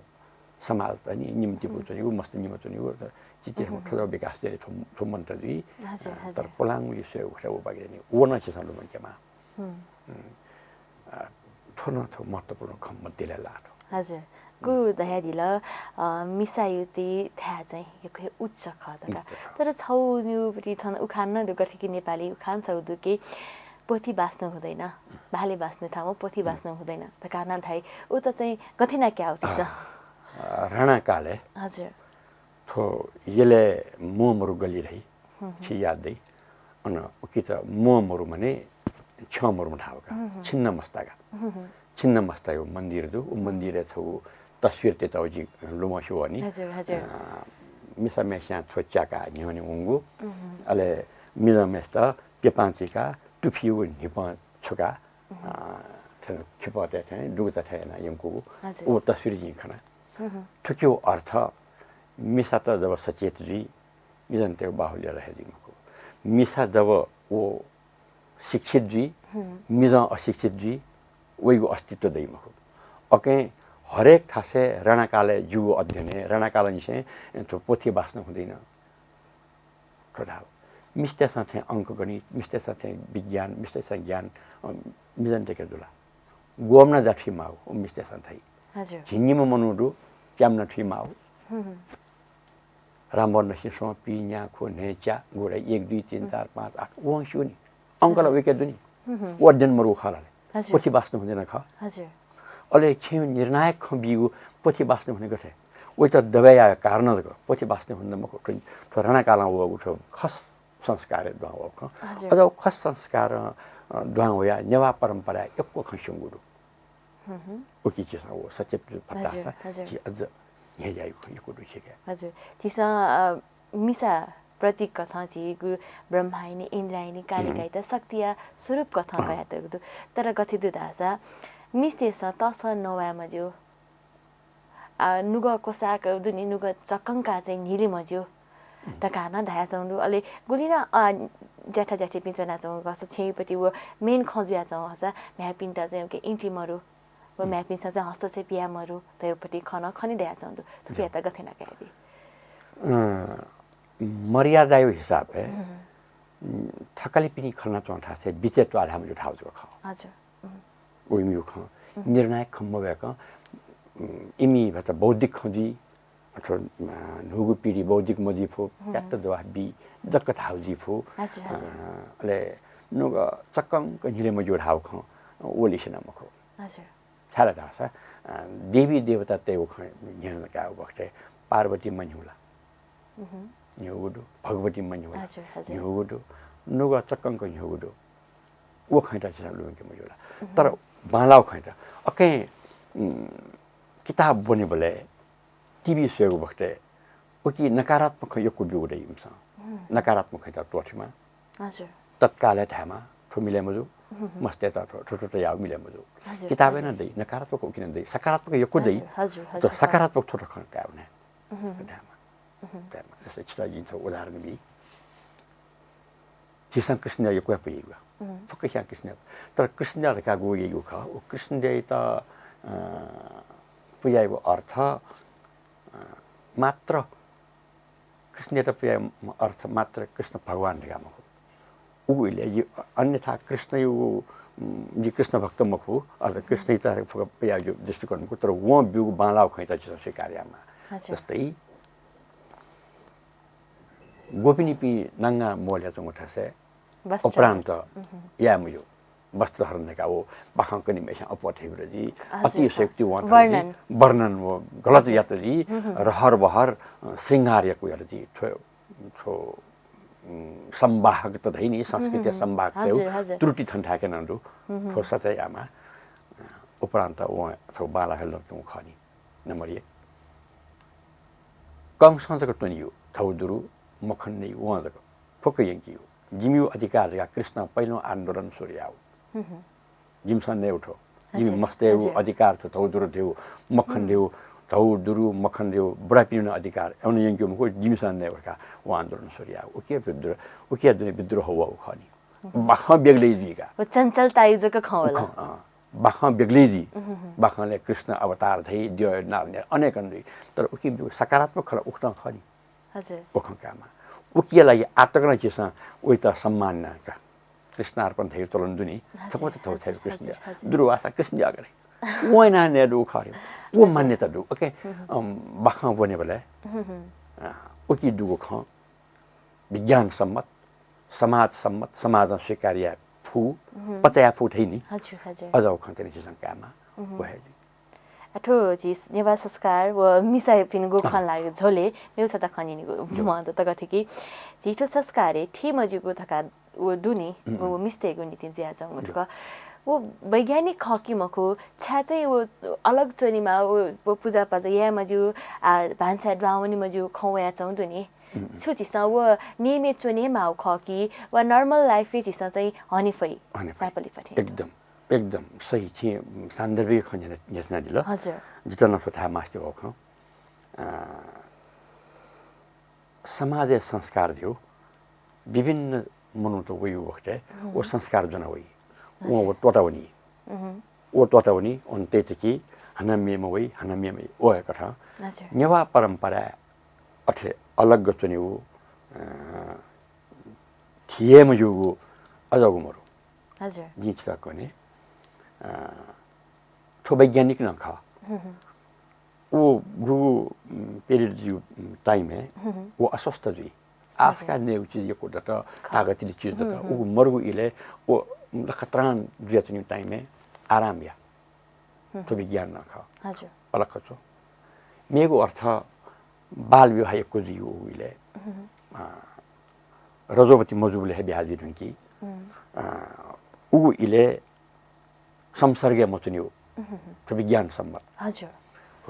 समाज त नि निम्ति हम्म। च्वनीगु, मस्त निम्ह च्वनीगु, त चिकिचा धंगु हम्म। थ्व विकास यादी थ्व, थ्व मन्त जुइ। हजुर, अ, हजुर। तर पोलांगुलि स्वयेगु खः व बाकी दनि। व नं छिसं लुमंकेमा। हम्म। हम्म। अ, थ्व नं थ्व महत्त्वपूर्ण खँ मध्ये ला थ्व। हजुर। गु धयादिल, अ, मिसायुति थाय् चाहिँ यक्व हे उच्च खः धकाः। उच्च खः। तर छगू निउपट्टि थन उखान नं दु, गथे कि नेपाली उखान छगू दु कि पोथी बाँच्नु हुँदैन, भाले बाँच्नु ठाउँमा पोथी हम्म। बाँच्नु हुँदैन धकाः नं धाइ। उ त चाहिँ गथे याना क्याउ छिसं? अ, राणाकालय् हजुर। थ्व यलय् म्वमरु गल्ली धइ। हम्म, हम्म। छि याद दइ। अन उकित म्वमरु म्हने छ्यमरु धाःगु का। हम्म, हम्म। छिन्नमस्ता का। हम्म, हम्म। छिन्नमस्ता यो मन्दिर दु। उ मन्दिरय् छगू तस्वीर तयातःगु जि लुमंसे वनी। हजुर, हजुर। अ, मिसाम्हेस्यां थ्व च्याकाः न्ह्यःने वंगु। हम्म, हम्म। अले मिजंम्हेसित प्यपां चुइकाः तुफियागु न्हिपं छुकाः, हम्म। अ, थन खिपतय् थें दुगुचा थें यानाः यंकूगु। हजुर। उ तस्वीर जिं खना। हम्म, हम्म। थुकिया अर्थ मिसात जब सचेत जुइ, मिजंतय् बाहुल्यता हे जुइ मखु। मिसा जब व शिक्षित जुइ, हम्म। मिजं अशिक्षित जुइ, वइगु अस्तित्व दइ मखु। अकिं हरेक थासय् राणाकालय् जिगु अध्ययनय् राणाकालंनिसें थ्व पोथी बाँच्नु हुँदैन। थ्व धाःगु। मिस्तय्‌सं थें अंकगणित, मिस्तय्‌सं थें विज्ञान, मिस्तय्‌सं ज्ञान, अ, मिजंतय्‌के दु ला? ग्वम्ह नं जाथुइ माःगु, व मिस्तय्‌सं धाइ। हजुर। झिंनिम्ह मनू दु, च्याम्ह नं थुइ माःगु। हम्म, हम्म। रामबन सिसं पि न्या खु न्हय्‌च्या गुडा एक, दुई, तीन, हम्म। चार, पाँच, आठ, वं स्यू नि। अंक ला हजुर। वइके दु नि। हम्म, हम्म। व अध्ययन मरु खः ला ले। हजुर। पोथी बाँच्नु हुँदैन खः। हजुर। अले छेँ निर्णायक खँ बीगु पोथी बाँच्नु हुने गथे? वइत दबे याये कारण जक पोथी बाँच्नु हुँदैन मखु। थ्व, थ्व राणाकालं वःगु थ्व खस संस्कार दुहां वःगु खँ। हजुर। अझ व खस संस्कार, अ, दुहां वया नेवाः परम्परा यक्व खँ स्यंगु दु। हम्म, हम्म। उकिं झीसं व सचेत जुइ फत धाःसा हजुर, हजुर। झी अझ न्ह्यज्याइगु खँ यक्व दु छिके। हजुर। झीसं, अ, मिसा प्रतीक कथं झीगु ब्रह्मायणी, इन्द्रायणी, कालिकाइत हम्म। शक्तिया स्वरूप कथं अँ। कयातःगु दु। तर गथे दु धाःसा मिस्तय्‌सं तसकं नवाये मज्यू। आ, नुगः क्वसाक दुनि, नुगः चक्कंका चाहिँ न्हिले मज्यू हम्म। धकाः नं धयाच्वंगु दु। अले गुलि नं, अ, ज्याठा ज्याठीपिं च्वनाच्वंगु खःसा छेँयुपट्टि व main खँ जुयाच्वंगु खःसा म्ह्याय्‌पिन्त चाहिँ उके इन्ट्री मरु। व हम्म। म्ह्याय्‌पिन्सं चाहिँ हस्तक्षेप याये मरु धयापट्टि खँ नं खने दयाच्वंगु दु। थुकियात गथे याना कयादी? अँ, मर्यादाया हिसाबय्, हम्म। उम्, थकालिपिनि खँ ल्हानाच्वं थासय् बिचय् त्वाःल्हाये मज्यू धाःगु जक खः। हजुर। हम्म। व इमिगु खँ। हम्म। निर्णायक खँ मवय्‌कं, उम्, इमि भचा बौद्धिक खँ जुइ, अथवा, अ, न्हूगु पिढी बौद्धिक मजुइ फु, हम्म। प्यात्त जवाफ बी, दक्क धाःगु जुइ फु। हजुर, हजुर। अ, अले नुगः चक्कंक न्हिले मज्यू धाःगु खँ, अ, व लिसे नं मखु। हजुर। छाय् धाःसा, अ, देवी देवतातय्‌गु खँ न्ह्यःने कायेगु बखतय् पार्वती मन्ह्यू ला? उहुँ। न्ह्यःगु दु, भगवती मन्ह्यू ला? हजुर, हजुर। न्ह्यःगु दु। नुगः चक्कंक न्ह्यःगु दु। व खँयात झीसं लुमंके मज्यू ला? उहुँ। तर बांलाःगु खँयात अकं, उम्, किताब ब्वनेबलय्, टिभी स्वयेगु बखतय् उकी नकारात्मक खँ यक्व ब्यूगु दइ इमिसं। उहुँ। नकारात्मक खँयात त्वःथेमा। हजुर। तत्कालय् धायेमा, थ्व मिले मजू, उहुँ। मस्तय्‌त थ्व, थ्व, थ्व, थ्व याःगु मिले मजु। हजुर, किताबय् नं हजुर। दइ, नकारात्मक उकी नं दइ, सकारात्मक यक्व दइ। हजुर, हजुर, तर हजुर। सकारात्मक थ्व थ्व खँ कायेमा। उहुँ। धायेमा। उहुँ। धायेमा। जस्तै छितः जिं थ्व उदाहरण बी। झीसं कृष्णद्यः यक्व हे पुइगु। उहुँ। फुक्कसियां कृष्णद्यः। तर कृष्णद्यः धकाः गु याइगु खः, व कृष्णद्यःयात, अ, पुइगु अर्थ, अ, मात्र कृष्णद्यःयात पुइगु अर्थ मात्र कृष्ण भगवान धकाः मखु। उगु इलय् जि अन्यथा कृष्णयागु, उम्, जि कृष्ण भक्त मखु, अर्थात् कृष्णयात फुक्क पुइगु दृष्टिकोण मखु, तर वं ब्यूगु बांलाःगु खँयात झीसं स्वीकार यायेमाः। हजुर। जस्तै, गोपिनीपिं नांगां मोहलय् च्वंगु थासय् वस्त्र। अपरान्त उहुँ। याये मज्यू। वस्त्रहरण धकाः व बाखं कनीम्हेस्यां अप्वः थें बिल जुइ। हजुर, अतिशयोक्ति वं वर्णन। वर्णन व गलत हजुर। यात जुइ। उहुँ। रहर बहर, अ, श्रृंगार यक्व यात जुइ। थ्व, थ्व, उम्, संवाहक त धइ नि, संस्कृतिया उहुँ। संवाहक त हजुर, हजुर। त्रुटि थन थाय्‌के नं दु। उहुँ। थ्व सच्यायेमाः। उपरान्त वं थ्व बांलाः हे लँ च्वंगु खः नि। नम्बर एक। कंसं जक त्वनीगु, थःगु दुरु मखन नइगु वं जक फुक्क यंकीगु। जिमिगु अधिकार धकाः कृष्णं पहिलं आन्दोलन सुरु याः। जिमिसं नयेगु थ्व, जिमि मस्तय्‌गु अधिकार थ्व, धौ दुरु ध्येगु, मक्खन ध्येगु, धौ दुरु मक्खन ध्येगु बुढापिनिगु अधिकार अन यंकेगु मखु, जिमिसं नयेगु धकाः व आन्दोलन सुरु याः। उकिया विद्रोह, उकिया दुने विद्रोह वःगु खः नि। बाखं बेग्लै जुइका। व चञ्चलतायु जक खँ वल। खँ, अँ। बाखं बेग्लै जुइ। बाखंले कृष्ण अवतार धइ, द्यः नाल न्याल अनेकन जुइ। तर उकी सकारात्मक खँ ला उकथं खः नि। हजुर। व खँ कायेमाः। उकिया लागि आतकं झीसं वइत सम्मान याका। कृष्णार्पण धइगु चलन दु नि। हजुर, छकूचा थौं हजुर, छाय् कृष्ण हजुर, हजुर। दुर्वासा कृष्ण ज्यागरे। वं यानाः नयेदु खः रे। व मान्यता दु। OK। अम, बाखं ब्वनेबलय्, अ, उकी दुगु खँ विज्ञान सम्मत, समाज सम्मत, समाजं स्वीकार याये फु, पचा याये फु थइ नि। हजुर, हजुर। अज्याःगु खँ तिनि झीसं कायेमाः। व हे जुइ। अ, थ्व झी नेवाः संस्कार व मिसापिनिगु खँ ल्हाये झ्वलय् मेगु छता खँ न्यनेगु मदत गथे कि झी थ्व संस्कारय् थी मज्यूगु धकाः व दु नि, व मिस्तय्‌गु निंतिं जुयाच्वंगु धकाः। व वैज्ञानिक खः कि मखु, छाय् चाहिँ व अलग च्वनेमाः, व, व पुजापाजा याये मज्यू, आ, भान्साय् दुहां वने मज्यू खँ वयाच्वंगु दु नि। छु झीसं व नियमय् च्वने माःगु खः कि वा normal life-य् झीसं चाहिँ हने फइ? हने फइ। नेपाली पट्टि। एकदम, एकदम सही। छिं सान्दर्भिक खँ न्ह्यथनादिल। हजुर। जितः नं थ्व धाये मास्ति वःगु खँ। अ, समाजय् संस्कार धइगु विभिन्न मनूत वइगु बखतय् व संस्कार ज्वना वइ। वं व त्वःता वनी। व त्वःता वनी, वं तयेत कि हानं मेम्ह वइ, हानं मेम्ह वइ, व हे कथं। हजुर। नेवाः परम्पराय् अथे अलग च्वनेगु, अ, थी हे मज्यूगु अज्याःगु मरु। हजुर। जिं छितः कने, अ, थ्व वैज्ञानिक नं खः। व गुगु, उम्, period जूगु, उम्, time-य् व अस्वस्थ जुइ। आश काये नयेगु चिज यक्व दत, तागत दइगु चिज दत। उगु मरुगु इलय् व लखतरां जुयाच्वनीगु time-य् आराम या। थ्व विज्ञान नं खः। हजुर। अलग च्वँ। मेगु अर्थ बाल विवाह यक्व जुइगु उगु इलय्, अ, रजोवती मजूबलय् हे ब्याहा जुइ धुंकी। अ, उगु इलय् संसर्गय् मच्वनेगु, थ्व विज्ञान सम्मत। हजुर।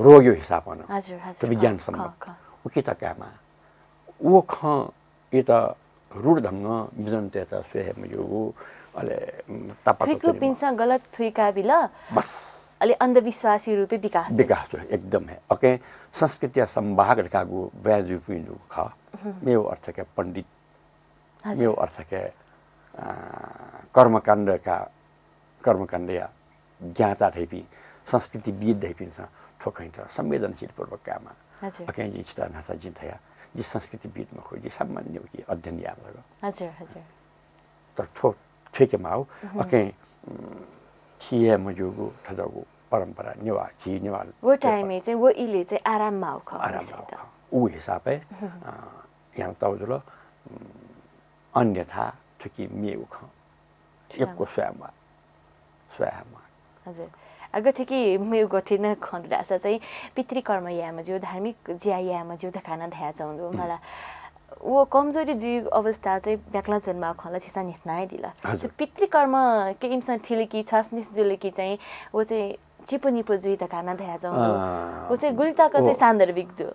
रोगया हिसाबं नं, हजुर, हजुर, थ्व विज्ञान खः, सम्मत। खः, खः। उकियात कायेमाः। व खँयात rude ढंगं मिजंतय्‌त स्वये हे मज्यूगु, अले, उम्, तापाक थुइकूपिन्सं गलत थुइकाबिल। बस। अले अन्धविश्वासी रूपय् विकास। विकास जुल, एकदम हे। OK, संस्कृतिया संवाहक धकाःगु ब्वाँय् जुइपिं दुगु खः। मेगु अर्थके पण्डित, हजुर। मेगु अर्थके, अ, कर्मकाण्डका, कर्मकाण्डया ज्ञाता धइपिं, संस्कृतिविद् धइपिन्सं थ्व खँयात संवेदनशीलपूर्वक कायेमाः। हजुर। अकिं जिं छितः न्हाचः जिं धया, जि संस्कृतिविद् मखु, जि सामान्य उकी अध्ययन याःम्ह जक। हजुर, हजुर। तर थ्व थुइके माःगु, अकिं, उम्, थी हे मज्यूगु थज्याःगु परम्परा नेवाः, झी नेवाः व time-य् चाहिँ व इलय् चाहिँ आराम माःगु खः, आराम माःगु खः। उ हिसाबय्, अ, यानातःगु जुल, उम्, अन्यथा थुकी मेगु खँ यक्व स्वये म्वाः, स्वये हे म्वाः। हजुर। अ, गथे कि मेगु गथे नं खँ दु धाःसा चाहिँ पितृकर्म याये मज्यू, धार्मिक ज्या याये मज्यू धकाः नं धयाच्वंगु दु। मला, व कमजोरी जुइगु अवस्था चाहिँ ब्याकलं च्वनेमाःगु खँ ला छिसं न्ह्यथना हे दिल। हजुर। पितृकर्मके इमिसं थिल कि छ्वासमिस जुल कि चाहिँ व चाहिँ चिपु निपु जुइ धकाः नं धयाच्वंगु दु। अँ, व चाहिँ गुलि तक चाहिँ सान्दर्भिक जू?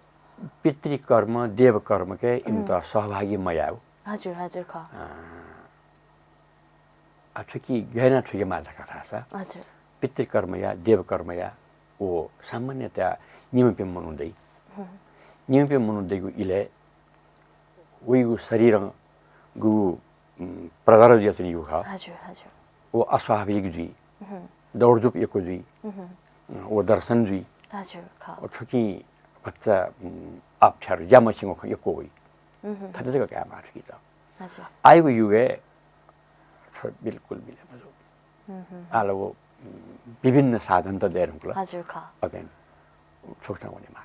पितृकर्म, देवकर्मके इमित सहभागी मयायेगु। हजुर, हजुर, खः। अँ, आ, थुकी गय् यानाः थुइके माः धकाः धाःसा, हजुर। पितृकर्मया, देवकर्मया व सामान्यतया निम्हपिं मनू दइ। निम्हपिं मनू दइगु इलय् वइगु शरीरं गुगु, उम्, प्रदर्शन जुयाच्वनीगु खः। हजुर, हजुर। व अस्वाभाविक जुइ। दौडधुप यक्व जुइ। व दर्शन जुइ। हजुर, खः। व थुकिं भचा, उम्, अप्ठ्यारो ज्या मछिंगु खँ यक्व वइ। थथे जक कायेमाः थुकित। हजुर। आइगु युगय् थ्व बिल्कुल मिले मजू। आः ला व, उम्, विभिन्न साधनत दये धुंकल। हजुर, खः। अकिं थुकथं वनेमाः।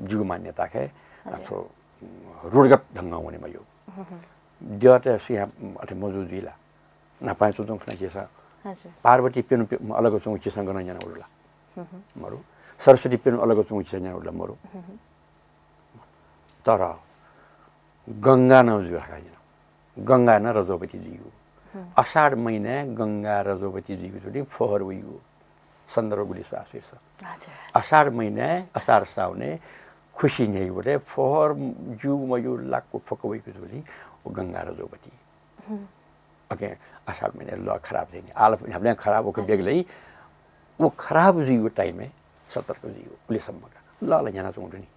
जिगु मान्यताके, हजुर। थ्व, उम्, रूढगत ढंगं वने मज्यू। द्यःत सुयां, उम्, अथे मजू जुइ ला? न्हापां च्वंच्वं खना झीसं, हजुर। पार्वती प्यन्हु प्य-, अलग च्वंगु झीसं गनं न्यनागु दु ला? मरु। सरस्वती प्यन्हु अलग च्वंगु झीसं न्यनागु दु ला? मरु। तर गंगा नं जुइ धकाः जिं। गंगा नं रजोवती जुइगु। असार महिनाय् गंगा रजोवती जुइगु जुलिं फोहर वइगु। सन्दर्भ गुलि स्वाः स्वइसँ। हजुर, हजुर। असार महिनाय्, असार साउनय् खुसि न्ह्याइगु बलय् फोहर ज्यू मज्यू लाक्क फक्क वइगु जुलिं व गंगा रजोवती। अके, आषाढ महिना लः खराब जुइ नि, आलप न्ह्याबलें खराब, उके बेग्लै। व खराब जुइगु time-य् सतर्क जुइगु, उलिसम्मका लः ला न्ह्यानाच्वंगु दु नि।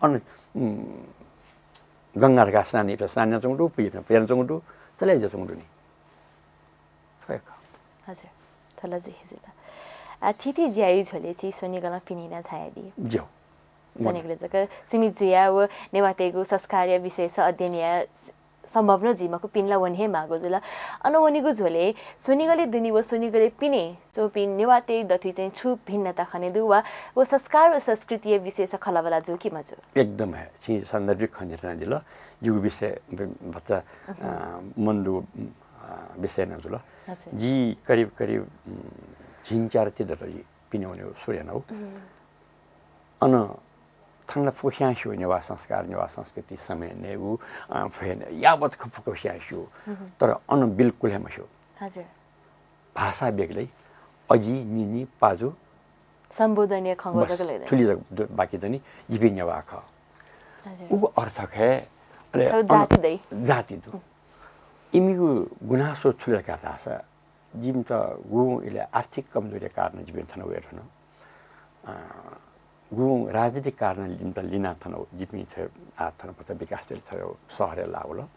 अन, उम्, गंगा धकाः स्नान यानाच्वंगु दु, पुजा यानाच्वंगु दु, चले जुयाच्वंगु दु नि। थ्व हे खः। हजुर, थ्व ला जि हे जुल। आ, थीथी ज्याया झ्वलय् छि स्वनिगलं पिने याना झायादी। ज्यू। स्वनिगलय् जक सीमित जुयाः व नेवाःतय्गु संस्कारया विषयस अध्ययन याये सम्भव नं जुइ मखु, पिने ला वने हे माःगु जुल। अन वनेगु झ्वलय् स्वनिगलय् दुने व स्वनिगलय् पिने च्वंपिं नेवाःतय् दथुइ चाहिँ छु भिन्नता खने दु वा व संस्कार व संस्कृतिया विषयस खँल्हाबल्हा जू कि मजू? एकदम हे। छिं सान्दर्भिक खँ न्ह्यथनादिल। जिगु विषय भचा, अ, मन दुगु, अ, विषय नं जुल। अच्छा। जि करिब करिब, उम्, झिंच्यादँ ति दत जि पिने वनेगु सुरु यानागु। अन थन ला फुक्कस्यां स्यू, नेवाः संस्कार, नेवाः संस्कृति, समय नयेगु, अ, फय् नयेगु यावत खँ फुक्कस्यां स्यू। तर अन बिल्कुल हे मस्यू। हजुर। भाषा बेग्लै, अजि, निनि, पाजु, सम्बोधनया खँग्वः बस, जक लय् दनि। थुलि जक द-, बाकी दनि, जिपिं नेवाः खः। हजुर। उगु अर्थ खः, अले छगू अन-, जाति दइ। जाति दु। इमिगु गुनासो छु लय् का धाःसा, जिमित गुगुं इलय् आर्थिक कमजोरीया कारणं जिपिं थन वये धुन। अ, गुगुं राजनीतिक कारणं जिमित लिना थन, जिपिं थ-, आ, थन भचा विकास जुइ थ्व सहरय् लाः वल।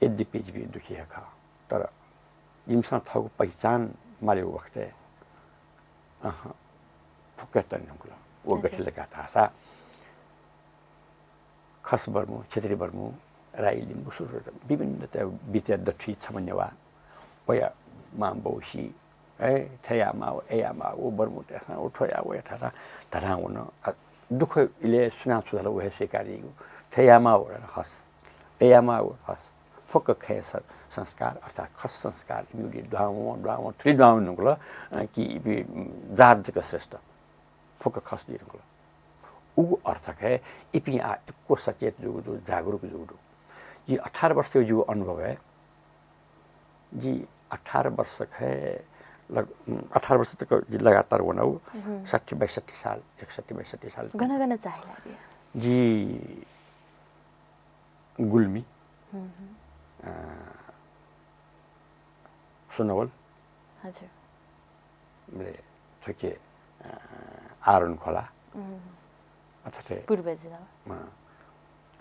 यद्यपि जिपिं दुःखी हे खः, तर जिमिसं थःगु पहिचान मालेगु बखतय्, अहँ, फुक्क तने धुंकल। व गथे लय् का धाःसा, खस बर्मु, क्षेत्री बर्मु, राई लिम्बु, सुरु विभिन्न त-, बिचय् दथुइ छम्ह नेवाः, वया मां बौसि, ए, थथे याये माः, अय् याये माः, व बर्मु तय्सं, व थ्व याः, व याः धाधां, धाधां वन। आ, दुःख इलय् सुनां छु धाल, व हे स्वीकार याइगु। थथे याये माः, व हस्। अय् याये माः, व हस्। फुक्क खँय् स-, संस्कार, अर्थात् खस संस्कार, इमिगु दुहां वं, दुहां वं, थुलि दुहां वने धुंकल, अ, कि इपिं, उम्, जात जक श्रेष्ठ। फुक्क खस जुइ धुंकल। उगु अर्थ खः, इपिं आः यक्व सचेत जूगु दु, जागरुक जूगु दु। जि अठार वर्षया जिगु अनुभवय्, जि अठार वर्ष खः, लग-, अठार वर्ष तक जि लगातार वनागु, साठी बैसठी साल, एकसठी बैसठी साल। गन गन चाहिँ लागिया? जि गुल्मी, अ, सुनवल, हजुर। बले थुके, अ, आरुण खोला। अथवा पूर्व जिल्ला। अ,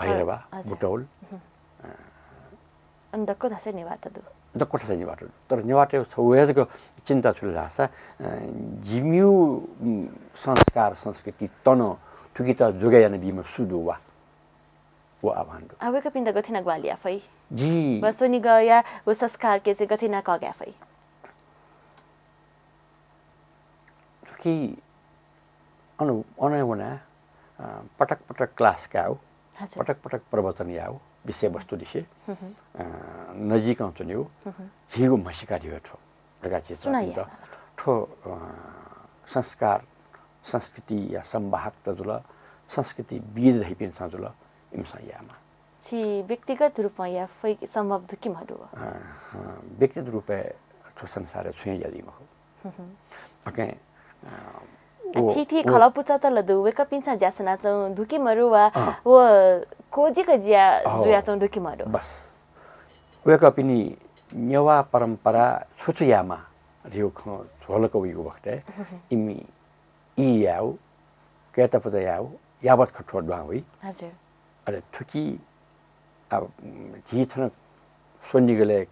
भैरवा, हजुर। बुटौल। अ, अनि दक्व थासय् नेवाःत दु। दक्व थासय् नेवाःत दु। तर नेवाःतय् छगू हे जक चिन्ता छु धाःसा, अ, जिमिगु, उम्, संस्कार, संस्कृति तन थुकित जोगय् यानाबीम्ह सु दु वा? व आह्वान दु। आ, वय्कःपिन्त गथे याना ग्वाहालि याये फइ? जि व स्वनिगःया व संस्कारके चाहिँ गथे याना कःघाये फइ? कि अन, अन वना, अ, पटक पटक class कायेगु, हजुर। पटक पटक प्रवचन यायेगु विषयवस्तु लिसे, अ, नजिकं च्वनेगु, झीगु म्हसीका धियो थ्व। धकाः झी सुनाइ थ्व, अ, संस्कार, संस्कृतिया संवाहकत जुल, संस्कृतिविद् धइपिन्सं जुल, इमिसं यायेमाः। छि व्यक्तिगत रूपं याये फइ कि सम्भव दु कि मदु? अ, हँ, व्यक्तिगत रूपय् थ्व संसारय् छुं हे ज्या जुइ मखु। अके, अ, आ, व, थीथी व खलःपुचःत ला दु, वय्कःपिन्सं ज्या सनाच्वंगु दु कि मरु वा, अँ। व खोजिक ज्या अहो। जुयाच्वंगु दु कि मरु? बस। वय्कःपिनि नेवाः परम्परा छु छु यायेमाः धइगु खँ झ्वलक वइगु बखतय् इमि ई यायेगु, कय्तापुजा यायेगु यावत खँ थ्व दुहां वइ। हजुर। अले थुकी, आ, झी थन स्वनिगलय्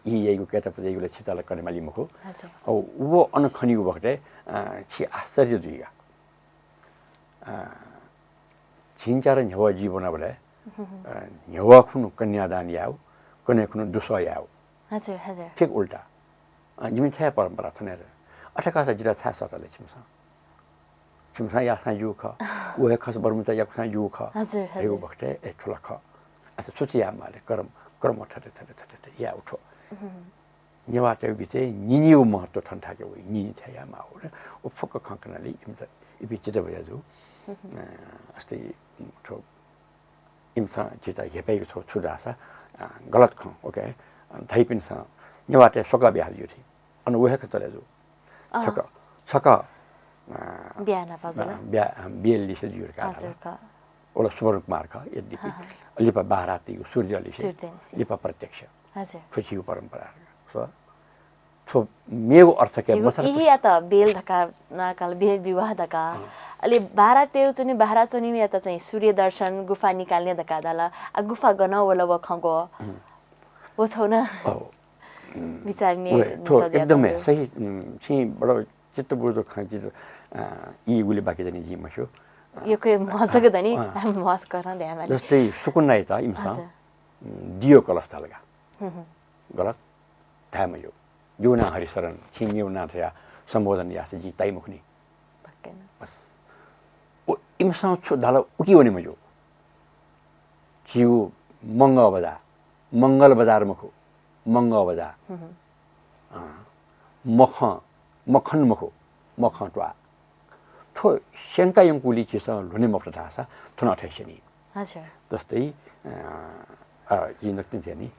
ई याइगु, कय्तापुजा याइगु ला छित ला कने माली मखु। हजुर। औ, व अन खनीगु बखतय्, अ, छि आश्चर्य जुइगा। अ, झिंच्यादँ न्ह्यवः जि वनाबलय्, अ, न्ह्यवः खुन्हु कन्यादान यायेगु, कन्हय् खुन्हु दुस्वाः यायेगु। हजुर, हजुर। ठीक उल्टा। अ, जिमि थ्व हे परम्परा थन हे दु। अथे खःसा जितः छाय् सःता ले छिमिसं? छिमिसं याःसां ज्यू खः। व हे खस बर्मुचा याकूसां ज्यू खः। हजुर, हजुर। धइगु बखतय्, ए, थ्व ला खः। अच्छा, छु छु यायेमाः ले? क्रम, क्रम थथे, थथे, थथे, थथे याये उठो। नेवाःतय् बिचय् निनिगु महत्व थन थाके वइ, निनि थथे यायेमाः हो। व फुक्क खँ कनालि इमित, इपिं चित्त बुझे जू। अ, अस्ति थ्व इमिसं झीत हेपाइगु छगू छु धाःसा, अ, गलत खँ, ओके, अ, धइपिन्सं नेवाःतय् स्वकः ब्याहा जुइ थी। अन व हे खँ चले जू। अँ। छकः, छकः, अ, ब्याहा नाप जुल। अ, ब्या-, अ, ब्याहा लिसे जुइ धकाः हजुर, धाल। का। व ला सुवर्ण कुमार खः, यद्यपि लिपा बारातीगु सूर्य लिसे, सूर्य लिसे। लिपा प्रत्यक्ष। हजुर। थ्व झीगु परम्परा। सो, थ्व मेगु अर्थ के झीगु मसर इहियात बेल धकाः नाकाल, बेल विवाह धकाः। अँ। अले बाह्रा तेउ च्वनी, बाह्रा च्वनीयात चाहिँ सूर्य दर्शन, गुफा निकाल्ने धकाः धाल। आ, गुफा गन वल व खँग्वः? उम्। व छौ न? अँ। उम्। विचार नि वे, थ्व निसज्यात एकदमै हो। सही, उम्, छिं बडो चित्त बुझ्दो खँ चिज, अँ, ई गुलि बाकी जनि जिं मस्यू। अँ, यक्व महसक अँ, दनि, अँ। महसक रं ध्यान माली। जस्तै सुकुन्नाइत इमिसं, हजुर। उम्, दियो कलश धालगा। हुँ, हुँ। गलत? धाये मज्यू। जिगु नां हरिशरण, छिं मेगु नां थया सम्बोधन याःसा जिं ताइ मखुनि। पक्कै न। बस। उ इमिसं छु धाल उकी वने मज्यू। झीगु मंगः बजार, मंगल बजार मखु, मंगः बजार। हुँ, हुँ। अँ, मखं, मखन मखु, मखं त्वाः। थ्व स्यंका यंकुलिं झीसं ल्ह्वने मफुत धाःसा थ्व नं अथे स्यनी। हजुर। जस्तै, अँ, अ, जिं नकतिनि धया नि,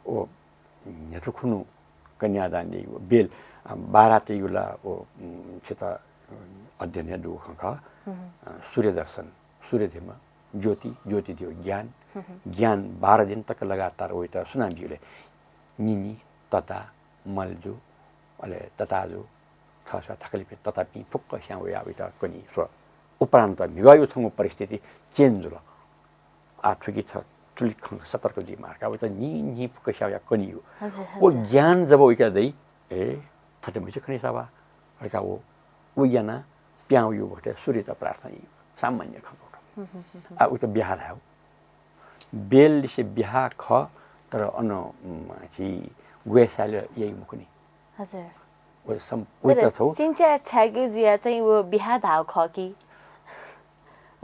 ओ, न्ह्यथु खुन्हु कन्यादान याइगु, बेल, अ, बारात याइगु ला, ओ, उम्, छित, उम्, अध्ययन हे दुगु खँ खः। हुँ, हुँ। अ, सूर्य दर्शन, सूर्य धिम्ह, ज्योति, ज्योति धियो ज्ञान, हुँ, हुँ। ज्ञान बाह्र दिन तक लगातार वइत सुनां ब्यूले निनि, तता, मलजु, अले तताजु, थःसा थकालिपिं ततापिं फुक्क स्यां वयाः वइत कनी स्व। उपरान्त म्हिगःयागु छंगु परिस्थिति change जुल। आः थुकी छ, थुलि खँ सतर्क जुइ मार्का वइत न्हि न्हि फुक्क स्यां वयाः कनीगु। हजुर, व हजुर। ज्ञान जब वइका दइ, ए, थथे मछि खनी साबा, हल्का वो, व याना प्यां वइगु बखतय् सूर्यत प्रार्थना याइगु। सामान्य खँ खः। हुँ, हुँ, हुँ, हुँ। आ, उत ब्याहा धायेगु। बेल लिसे ब्याहा खः, तर अन, उम्, झी ग्वय् साइल याइ मखुनि। हजुर। व सम-, तर उइत छौ। सिंचा छाय्‌के जुया चाहिँ व ब्याहा धाव खः कि?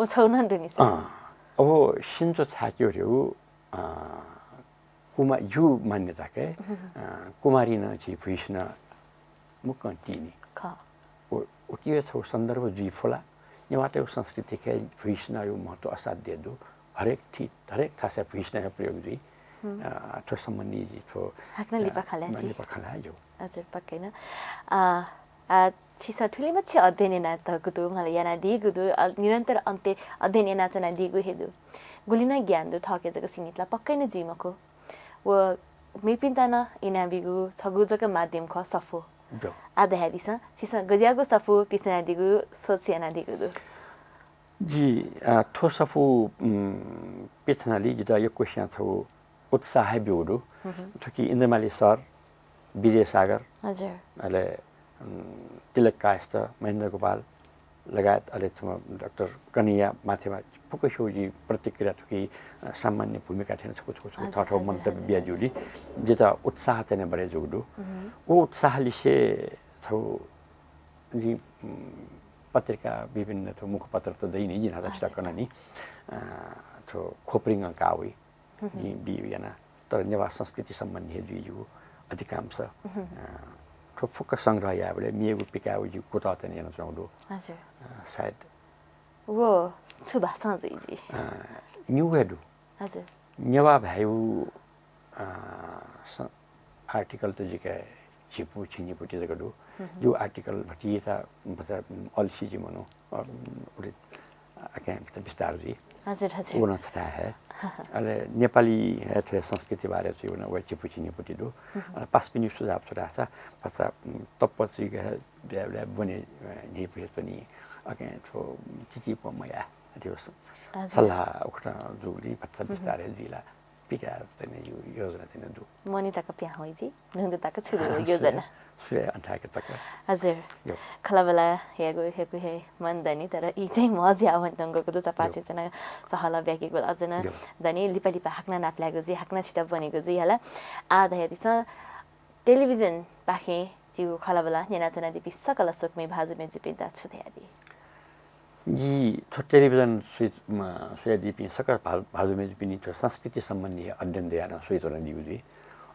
व छौ नं दुनि सर। अँ, अब सिंचो छाय्‌के रे उ, अँ, कुमा-, जु मान्यता के, हुँ, हुँ। अँ, कुमारी नं झी भुइसिन मुक्कं तिनि। खः। व, व कि छौ सन्दर्भ जुइ फुला, नेवाःतय् संस्कृति के भुइसिनयु महत्व असाध्य दु। हरेक थि-, हरेक थासय् भुइसिनया प्रयोग जुइ। हुँ। अ, थ्व सम्बन्धी जि थ्व, हाकनं अ, लिपा खँ ल्हाये छि। लिपा खँ ल्हाये ज्यू। हजुर, पक्कै न। अ, अ, छिसं थुलिमछि अध्ययन यानातःगु दु, मला यानादीगु दु, अ, निरन्तर अन्त्य-, अध्ययन यानाच्वनादीगु हे दु। गुलि नं ज्ञान दु, थःके जक सीमित ला पक्कै न जुइ मखु। व मेपिन्त नं इनाबीगु छगू जक माध्यम खः सफू। दु। आः धयादिसँ, छिसं गज्याःगु सफू पिथनादीगु सोच यानादीगु दु? जि, अ, थ्व सफू, उम्, पिथनाली जितः यक्वस्यां छगू उत्साह हे ब्यूगु दु। हुँ, हुँ। थुकी इन्द्रमाली सर, विजय सागर, हजुर। अले, उम्, तिलक कायस्थ, महेन्द्र गोपाल लगायत अले छम्ह डाक्टर कन्हैया माथेमा फुक्कस्यां जि प्रतिक्रिया थुकी, अ, सामान्य भूमिका थें छकू छकू छकू हजुर, थःथःगु हजुर, मन्तव्य हजुर, बियाजूगुलिं जितः उत्साह तने बढे जूगु दु। हुँ। व उत्साह लिसे छौ जि, उम्, पत्रिका विभिन्न थ्व मुखपत्र त दइ नि, जिं हाता छिता हजुर। कना नि। अ, थ्व खोपरिंगं काः वइ। हुँ, हुँ। जिं बी याना, तर नेवाः संस्कृति सम्बन्धी हे जुइ जिगु अधिकांश। हुँ, हुँ। अ, थ्व फुक्क संग्रह यायेबलय् मेगु पिकायेगु जिगु कुतः तने यानाच्वनागु दु। हजुर। अ, सायद। व छु भाषां जुइ जि? अ, निगू हे दु। हजुर। नेवाः भाय्‌गु, अ, स-, article त जिके झिपु छिनिपु ति जक दु। हुँ, हुँ। जिगु article भतिचा भचा, उम्, अल्सी जि मनु, अ, उम्, उलि, अ, अकें भचा बिस्तार जुइ। हजुर, हजुर। व नं छथाय् हे। अले नेपाली हे थ्व संस्कृति बारे चाहिँ व नं व झिपु छिनिपु ति दु। हुँ, हुँ। अले पासापिनि सुझाव छु धाःसा, भचा, उम्, तप्प चाहिँ हे ब्या-, ब्या-, ब्वने, अ, न्हिपु हे च्वनी। अकें थ्व चिचिपं मया। अथे व स-, हजुर। सल्लाह उकथं जूगुलिं भचा हुँ, हुँ। बिस्तार हे जुइ ला। पिकायेत नं जिगु योजना तिनि दु। मने तक प्याहां वइ जि, न्हूदँ तक छु दु अँ, योजना? स्वये, स्वये अन्थाय्‌के तक। हजुर। यो। खँल्हाबल्हा यायेगु, यायेगु हे मन दनि, तर ई चाहिँ म्हज्याः वनेधुंकूगु दु, चपाः छिचना सहलह ब्याकेगु अझ नं यो। दनि, लिपा लिपा हाकनं नापलायेगु जुइ, हाकनं छितः ब्वनेगु जुइ हला। आः धयादिसँ, टेलिभिजन पाखें जिगु खँल्हाबल्हा न्यनाच्वनादीपिं सकल स्वकुमि भाजु मय्‌जुपिन्त छु धयादी? जि थ्व टेलिभिजन स्वया-, म, स्वयादीपिं सकल भा-, भाजु मय्‌जुपिनि थ्व संस्कृति सम्बन्धी अध्ययन दयाः नं स्वयाच्वनादीगु जुइ।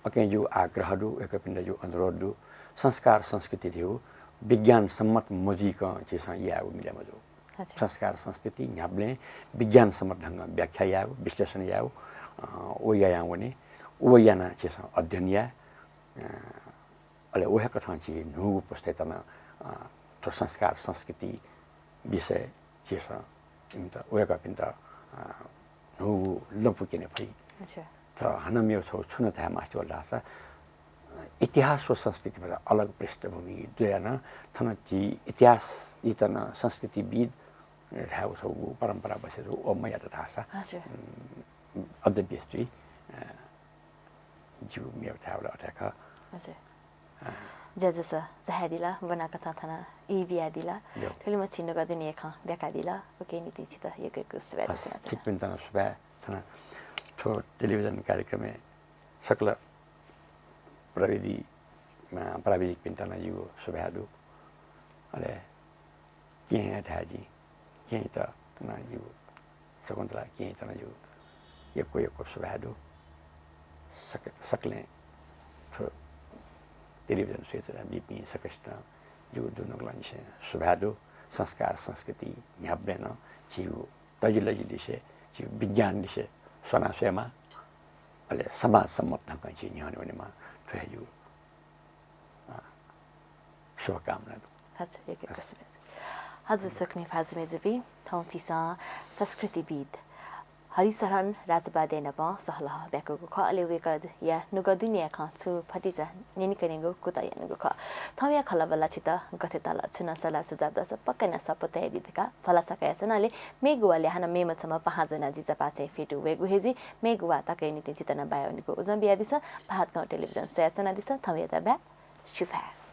अकिं जिगु आग्रह दु, वय्‌कःपिन्त जिगु अनुरोध दु, संस्कार संस्कृति धइगु विज्ञान सम्मत मजुइकं झीसं यायेगु मिले मजू। हजुर। संस्कार संस्कृति न्ह्याबलें विज्ञान सम्मत ढंगं व्याख्या यायेगु, विश्लेषण यायेगु, अ, व यायां वने, व यानाः झीसं अध्ययन याये। अ, अले व हे कथं झी न्हूगु पुस्तायात नं, अ, थ्व संस्कार संस्कृति विषय झीसं इमित, वय्‌कःपिन्त, अ, न्हूगु लँपु क्यने फइ। अच्छा। तर हानं मेगु छगू छु नं धाये मास्ति वल धाःसा, इतिहास व संस्कृति भचा अलग पृष्ठभूमि दुया नं थन झी इतिहासयात नं संस्कृतिविद धायेगु छगू परम्परा बसे जू, व मयात धाःसा, हजुर। उम्, अझ बेस जुइ, अ, जिगु मेगु धायेबलय् अथे खः। हजुर। अ। ज्याझ्वः सः झायादिल, ब्वनाकथं थन ई बियादिल। ज्यू। थुलिमछि नुगः दुने खँ ब्याकादिल, उकिया निंतिं छितः यक्व यक्व सुभाय् हस्, देछानाच्वना। छिकपिन्त नं सुभाय्। थन थ्व टेलिभिजन कार्यक्रमय् सकल प्रविधि, अ, प्राविधिकपिन्त नं जिगु सुभाय् दु। अले केहेँ धाये जिं, केहेँयात नं जिगु, शकुन्तला केहेँयात नं जिगु यक्व यक्व सुभाय् दु। सक-, सकलें थ्व टेलिभिजन स्वयाच्वनादीपिं सकसितं जिगु दुनुगलंनिसें सुभाय् दु। संस्कार संस्कृति न्ह्याबलें नं झीगु तजिलजि लिसे, झीगु विज्ञान लिसे स्वना स्वयेमा, अले समाज सम्मत ढंगं झी न्ह्यःने वनेमा, थ्व हे जिगु, अ, शुभकामना दु। हजुर, यक्व यक्व सुभाय्। हजुर, स्वकुमि भाजु मय्जुपिं, थौं झीसं संस्कृतिविद हरिशरण राजवादया नाप सहलह ब्याकूगु खः। अले वय्कःया नुगः दुनेया खँ छु भतिचा न्यनेकनेगु कुतः यानागु खः। थौंया खँल्हाबल्हा छितः गथे ताल, छुं नं सल्लाह सुझाव दःसा पक्का यानाः स्वापू तयादी धकाः भलसा कयाच्वना। अले मेगु वालय् हानं मेम्ह छम्ह पाहां ज्वनाः जि जपाःछेँय् फ्यतुं वयेगु हे जुइ। मेगु वाः तकया निंतिं जितः नं बाय् वनेगु उजं बियादिसँ। भाःतकं टेलिभिजन स्वयाच्वनादिसँ। थौंयात बाय्। सुभाय्।